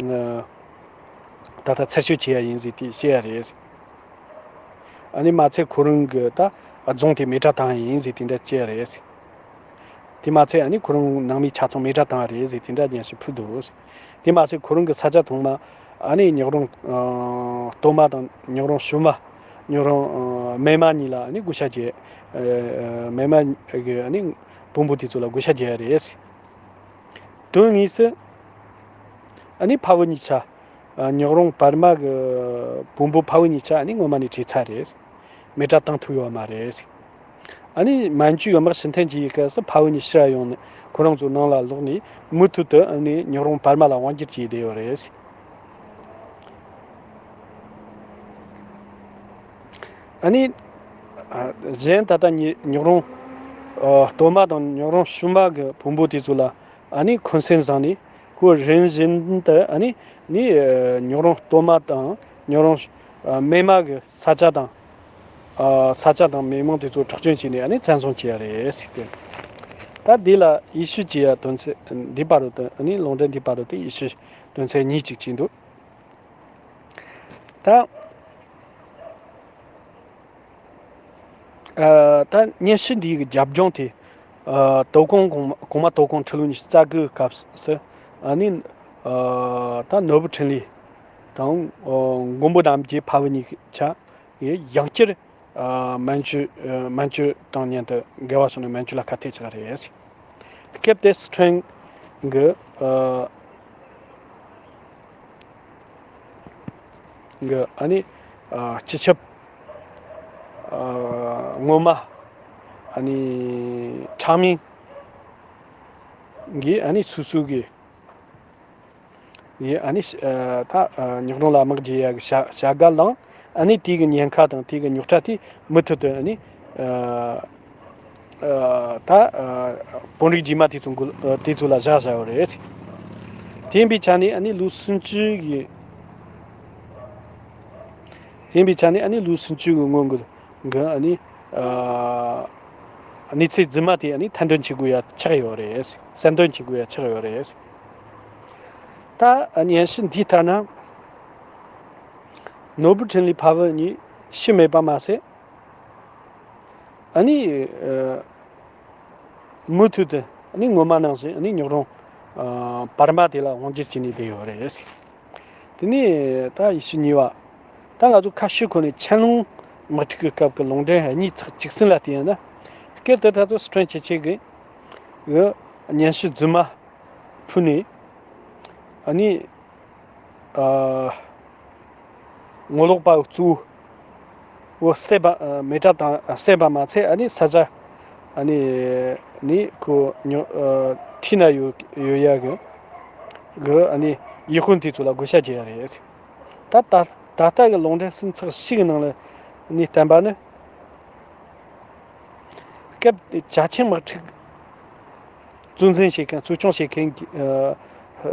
ཨ་ད་ལྟ་ཚར་གཅོད་བྱས་ཡ་ཡིན་ཟེར་དེ་བཤད་ཡ་རེད། ཨ་ནི་མ་ཚད་ཁོ་རང་གི་ད་རྫོང་དེ་མེ་དྲག་བཏང་ཡ་ཡིན་ཟེར་དེ་འདྲ་བཤད་ཡ་རེད། དེ་མ་ཚད་ཨ་ནི་ཁོ་རང་ནང་མི་ཆ་ཚང་མེ་དྲག་བཏང་བ་རེད་ཟེར་དེ་འདྲ་སྙན་ཞུ་ཕུལ་འདུག། དེ་མ་ཚད་ཁོ་རང་གི་ས་ཆ་ཚང་མ་ཨ་ནི་ཉག་རོང་ཨ་སྟོད་མ་དང་ཉག་རོང་ཞུན་མ། ཉག་རོང་ཨ་སྨད་མ་གཉིས་ལ་ཨ་ནི་བགོ་བཤའ་བྱས། ཨ་སྨད་མ་གི་ཨ་ནི་དཔོན་པོ་དེ་ཚོ་ལ་བགོ་བཤའ་བྱས་ཡ་རེད། དོན་དངོས་སུ་ཨ་ནི་ཕ་བུ་གཉིས་ཆ། ཨ་ཉག་རོང་བར་མ་གི་དཔོན་པོ་ཕ་བུ་གཉིས་ཆ་ཨ་ནི་སྔོན་མ་ནས་བྲོས་ཚར་རེད། མེ་དྲག་བཏང་ཐུབ་ཡོད་མ་རེད། ཨ་ནི་མན་ཇུ་གི་དམག་ཕྱིར་འཐེན་བྱེད་ཡི་སྐབས་སུ་ཕ་བུ་གཉིས་ཕྱིར་ཡོང་ནས་ཁོ་རང་ཚོ་ནང་ལ་ལོག་ནས་མུ་མཐུད་དུ་ཨ་ནི་ཉག་རོང་བར་མ་ལ་དབང་སྒྱུར་བྱས་བསྡད་ཡོད་རེད། ཨ་ནི་ཨ་གཞན་ད་ལྟ་ཉི་ཉག་རོང་ཨ་སྟོད་མ་དང་ཉག་རོང་ཞུན་མ་གི་དཔོན་པོ་དེ་ཚོ་ལ་ཨ་ནི་འཁོན་སེམས་བཟུང་ནས། ཁོ་རིམ་བཞིན་དུ་ཨ་ནི་ནི་ཨ་ཉག་རོང་སྟོད་མ་དང་ཉག་རོང་ཨ་སྨད་མ་གི་ས་ཆ་དང་། ཨ་ས་ཆ་དང་མི་མང་དེ་ཚོ་འཕྲོག་བཅོམ་བྱས་ནས་ཨ་ནི་བཙན་བཟུང་བྱས་ཡ་རེད་ཟེར་ཏེ། ད་འདི་ལ་ཡིད་ཆེས་བྱེད་ཡ་དོན་ཚན་འདི་བར་དུ་ཨ་ནི་ལུང་འདྲེན་འདི་བར་དུ་ཡིད་ཆེས་དོན་ཚན་གཉིས་ཅིག་བྱས་འདུག། ད་ཨ་ད་སྙན་ཞུ་འདིའི་རྒྱབ་ལྗོངས་དེ། ཨ་དོ་དགོང་གོང་མ་གོང་མ་དོ་དགོང་ཕྱི་ལོ་ཉི་ཤུ་རྩ་དགུ་སྐབས་སུ་ཨ་ནི་ཨ་ད་ནོར་བུ་འཕྲིན་ལས་དང་ཨ་མགོན་པོ་རྣམ་རྒྱལ་ཕ་བུ་གཉིས་ཆ་ཡང་བསྐྱར་ཨ་མན་ཇུ་ཨ་མན་ཇུ་དང་མཉམ་དུ་འགལ་བ་སོང་ནས་མན་ཇུ་ལ་ཁ་གཏད་བཅག་རེད། སྐབས་དེར་སི་ཁྲོན་གྱི་ཨ་གྱི་ཨ་ནི་ཨ་སྤྱི་ཁྱབ་ཨ་སྔོན་མ་ཨ་ནི་ཁྲང་མིང་གིས་ཨ་ནི་སོ་སོ་གི་ཡིས་ཨ་ནི་ཨ་ད་ཨ་ཉག་རོང་ལ་དམག་རྒྱག་ཡག་གི་བྱ་བྱ་དགའ་བླངས། ཨ་ནི་དེ་གི་ཉེན་ཁ་དང་དེ་གི་རྙོག་དྲ་དེ་མུ་མཐུད་དུ་ཨ་ནི་ཨ་ཨ་ད་ཨ་དཔོན་རིགས་རྗེས་མ་དེ་ཚོ་མགོ་ཨ་དེ་ཚོ་ལ་བཞག་བཞག་ཡོད་རེད། དེ་ཡིན་པའི་ཆ་ནས་ཨ་ནི་ལོ་སུམ་ཅུ་གི་དེ་ཡིན་པའི་ཆ་ནས་ཨ་ནི་ལོ་སུམ་ཅུ་གི་སྔོན་གྱི་གི་ཨ་ནི་ཨ་གནས་ཚུལ་རྫུན་མ་དེ་ཨ་ནི་ཐེར་འདོན་བྱེད་དགོས་ཡ་ཆགས་ཡོད་རེད། གསལ་འདོན་བྱེད་དགོས་ཡ་ཆགས་ཡོད་རེད། ད་ཨ་ནི་སྙན་ཞུ་འདིའི་ལྟར་ན། ནོར་བུ་འཕྲིན་ལས་ཕ་བུ་གཉིས་ཤི་མེད་པ་མ་ཟད། ཨ་ནི་ཨ་མུ་མཐུད་དུ་ཨ་ནི་སྔོན་མ་ནང་བཞིན་ཨ་ནི་ཉག་རོང་ཨ་བར་མ་དེ་ལ་དབང་སྒྱུར་བྱས་ནས་བསྡད་ཡོད་རེད། དེ་ནས་ད་ཡིག་ཆ་གཉིས་པ། ད་ང་ཚོ་ཁ་ཤས་ཁོ་ནས་ཆན་ལུང་དམག་འཁྲུག་གི་སྐབས་ཀྱི་ལུང་འདྲེན་གཉིས་ཚགས་གཅིག་གསུམ་ལ་བལྟས་ཡོང་ན། སྐབས་དེ་ད་དུང་སི་ཁྲོན་སྤྱི་ཁྱབ་ཀྱིས་སྙན་ཞུ་རྫུན་མ་ཕུལ་ནས། ཨ་ནི་ཨ་ངོ་ལོག་པ་གཙོ་བོ་བསད་པ་ཨ་མེ་དྲག་དང་བསད་པ་མ་ཚད། ཨ་ནི་ས་ཆ་ཨ་ནི་ནི་ཁོ་ཉོ་ཨ་ཁྲིད་ན་ཡོད་ཡོད་ཡ་གི་གི་ཨ་ནི་ཡུལ་དཔོན་དེ་ཚོ་ལ་བགོ་བཤའ་བྱས་ཡ་རེད། ད་ད་ད་ལྟ་གི་ལུང་འདྲེན་གསུམ་ཚགས་གཅིག་གི་ནང་ལ་ནི་བསྟན་པ་ནི། སྐབས་དེ་ཅ་ཆེན་དམག་འཁྲུག་གཙོ་འཛིན་བྱེད་མཁན་གཙོ་སྐྱོང་བྱེད་མཁན་གྱི་ཨ་ཨ་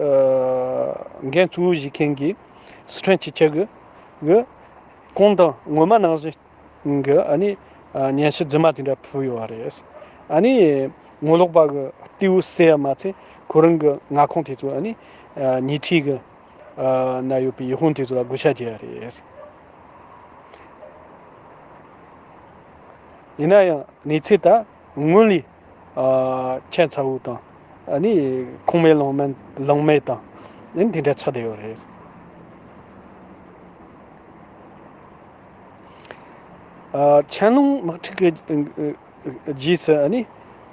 འགན་གཙོ་བོ་བཞེས་མཁན་གྱི་སི་ཁྲོན་སྤྱི་ཁྱབ་ཀྱི་གི་གོང་དང་སྔོན་མ་ནང་བཞིན་གྱི་ཨ་ནི་ཨ་སྙན་ཞུ་རྫུན་མ་དེ་འདྲ་ཕུལ་ཡོད་པ་རེད། ཨ་ནི་ངོ་ལོག་པ་གི་གཏེ་བོ་བསད་ཡ་མ་ཚད་ཁོ་རང་གི་མངའ་ཁོངས་དེ་ཚོ་ཨ་ནི་ཨ་ཉེ་འཁྲིས་ཀྱི་ཨ་ན་ཡོད་པའི་ཡུལ་དཔོན་དེ་ཚོ་ལ་བགོ་བཤའ་བྱས་ཡ་རེད། ཡིན་ན་ཡང་གནས་ཚུལ་ད་སྔོན་ལས་ཨ་ཁྱད་མཚར་བོ་དང་ཨ་ནི་ཁུངས་མེད་ལུང་མེད་ལུང་མེད་དང་ཨ་ནི་དེ་འདྲ་ཆགས་བསྡད་ཡོད་རེད། ཨ་ཆན་ལུང་དམག་འཁྲུག་གི་རྗེས་སུ་ཨ་ནི་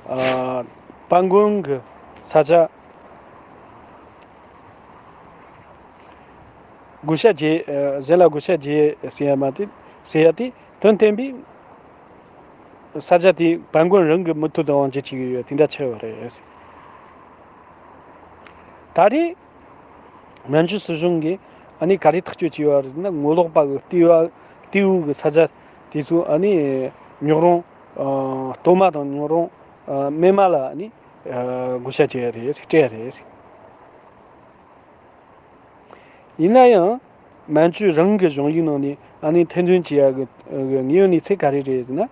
ཨ་དཔལ་མགོན་གྱི་ས་ཆ་བགོ་བཤའ་བྱས། ཨ་གཞན་ལ་བགོ་བཤའ་བྱས་ཟེར་ཡ་མ་དེ་ཟེར་ཡ་དེ་དོན་བསྟན་པའི་ས་ཆ་དེ་དཔལ་མགོན་རང་གི་མུ་མཐུད་དུ་དབང་སྒྱུར་བྱེད་ཀྱི་ཡོད་དེ་འདྲ་ཆགས་ཡོད་རེད། ད་རེས་ མན་ཇུ་སྲིད་གཞུང་གིས་ཨ་ནི་ག་རེ་ཐག་གཅོད་བྱས་པ་རེད་ན། ངོ་ལོག་པ་གི་ལྟེ་བ་ལྟེ་བའི་གི་ས་ཆ་དེ་ཚོ་ཨ་ནི་ཉོག་རོང་། ཨ། སྟོད་མ་དང་ཉོག་རོང་། ཨ། སྨད་མ་ལ་ཨ་ནི། ཨ། བགོ་བཤའ་བྱས་ཡ་རེད། སྤྲད་ཡ་རེད། ཡིན་ན་ཡང་། མན་ཇུ་རང་གི་གཞུང་ལུགས་ནང་ནས་ཨ་ནི་ཐེར་འདོན་བྱེད་ཡ་གི་གི་དངོས་ཡོད་གནས་ཚུལ་ག་རེ་རེད་ཟེར་ན།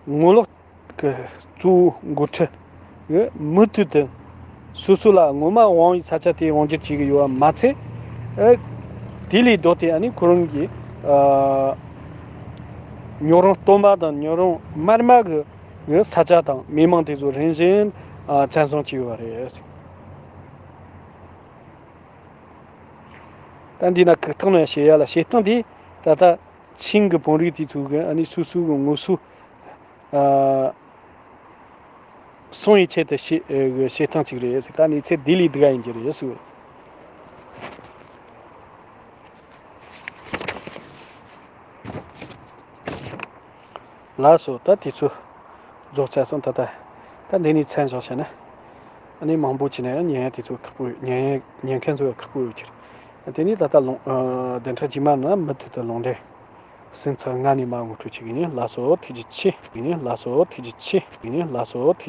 ངོ་ལོག་གི་གཙོ་བོ་འགོ་ཁྲིད་གི་མུ་མཐུད་དུ་སོ་སོ་ལ་ངོ་མ་དབང་བའི་ས་ཆ་དེ་དབང་སྒྱུར་བྱེད་ཀྱི་ཡོད་པ་མ་ཚད། ཨ། དེ་ལས་ལྡོག་སྟེ་ཨ་ནི་ཁོ་རང་གིས། ཨ། ཉོག་རོང་སྟོད་མ་དང་ཉོག་རོང་སྨད་མ་གི་གི་ས་ཆ་དང་མི་མང་དེ་ཚོ་རིམ་བཞིན། ཨ། བཙན་བཟུང་བྱས་ཡོད་པ་རེད། ད་འདི་ན་ཁུག་ཐག་ནས་བཤད་ཡ་ལ། བཤད་སྟངས་འདི་ད་ལྟ་ཆིང་གི་བོད་རིགས་དེ་ཚོ་གི་ཨ་ནི་སོ་སོ་གི་ངོ་སོ། ཨ། སྲུང་བའི་ཆེད་དུ་བཤད་བཤད་སྟངས་གཅིག་རེད་ཟེར། ད་གནས་ཚུལ་དེ་ལས་སྡུག་ག་ཡིན་གྱི་རེད་ཟེར། ལགས་སོ། ད་དེ་ཚོ་རྫོགས་ཚར་སོང་། ད་ད་ད་འདི་ནས་མཚམས་བཞག་བྱས་ན། ཨ་ནི་མང་པོ་བྱས་ན་ཡང་ཉན་ཡ་དེ་ཚོ་ཁག་པོ། ཉན་ཉན་མཁན་ཚོ་ཁག་པོ་ཡོད་ཀྱི་རེད། དེ་ནས་ད་ལྟ་ལུང་། ཨ། བདུན་ཕྲག་རྗེས་མ་ན་མུ་མཐུད་དུ་ལུང་འདྲེན་ཟིན་ཚར་སྔ་ནས་མར་ངོ་སྤྲོད་བྱེད་ཀྱི་ཡིན། ལགས་སོ། ཐུགས་རྗེ་ཆེ། ཡིན། ལགས་སོ། ཐུགས་རྗེ་ཆེ། ཡིན། ལགས་སོ། ཐུགས།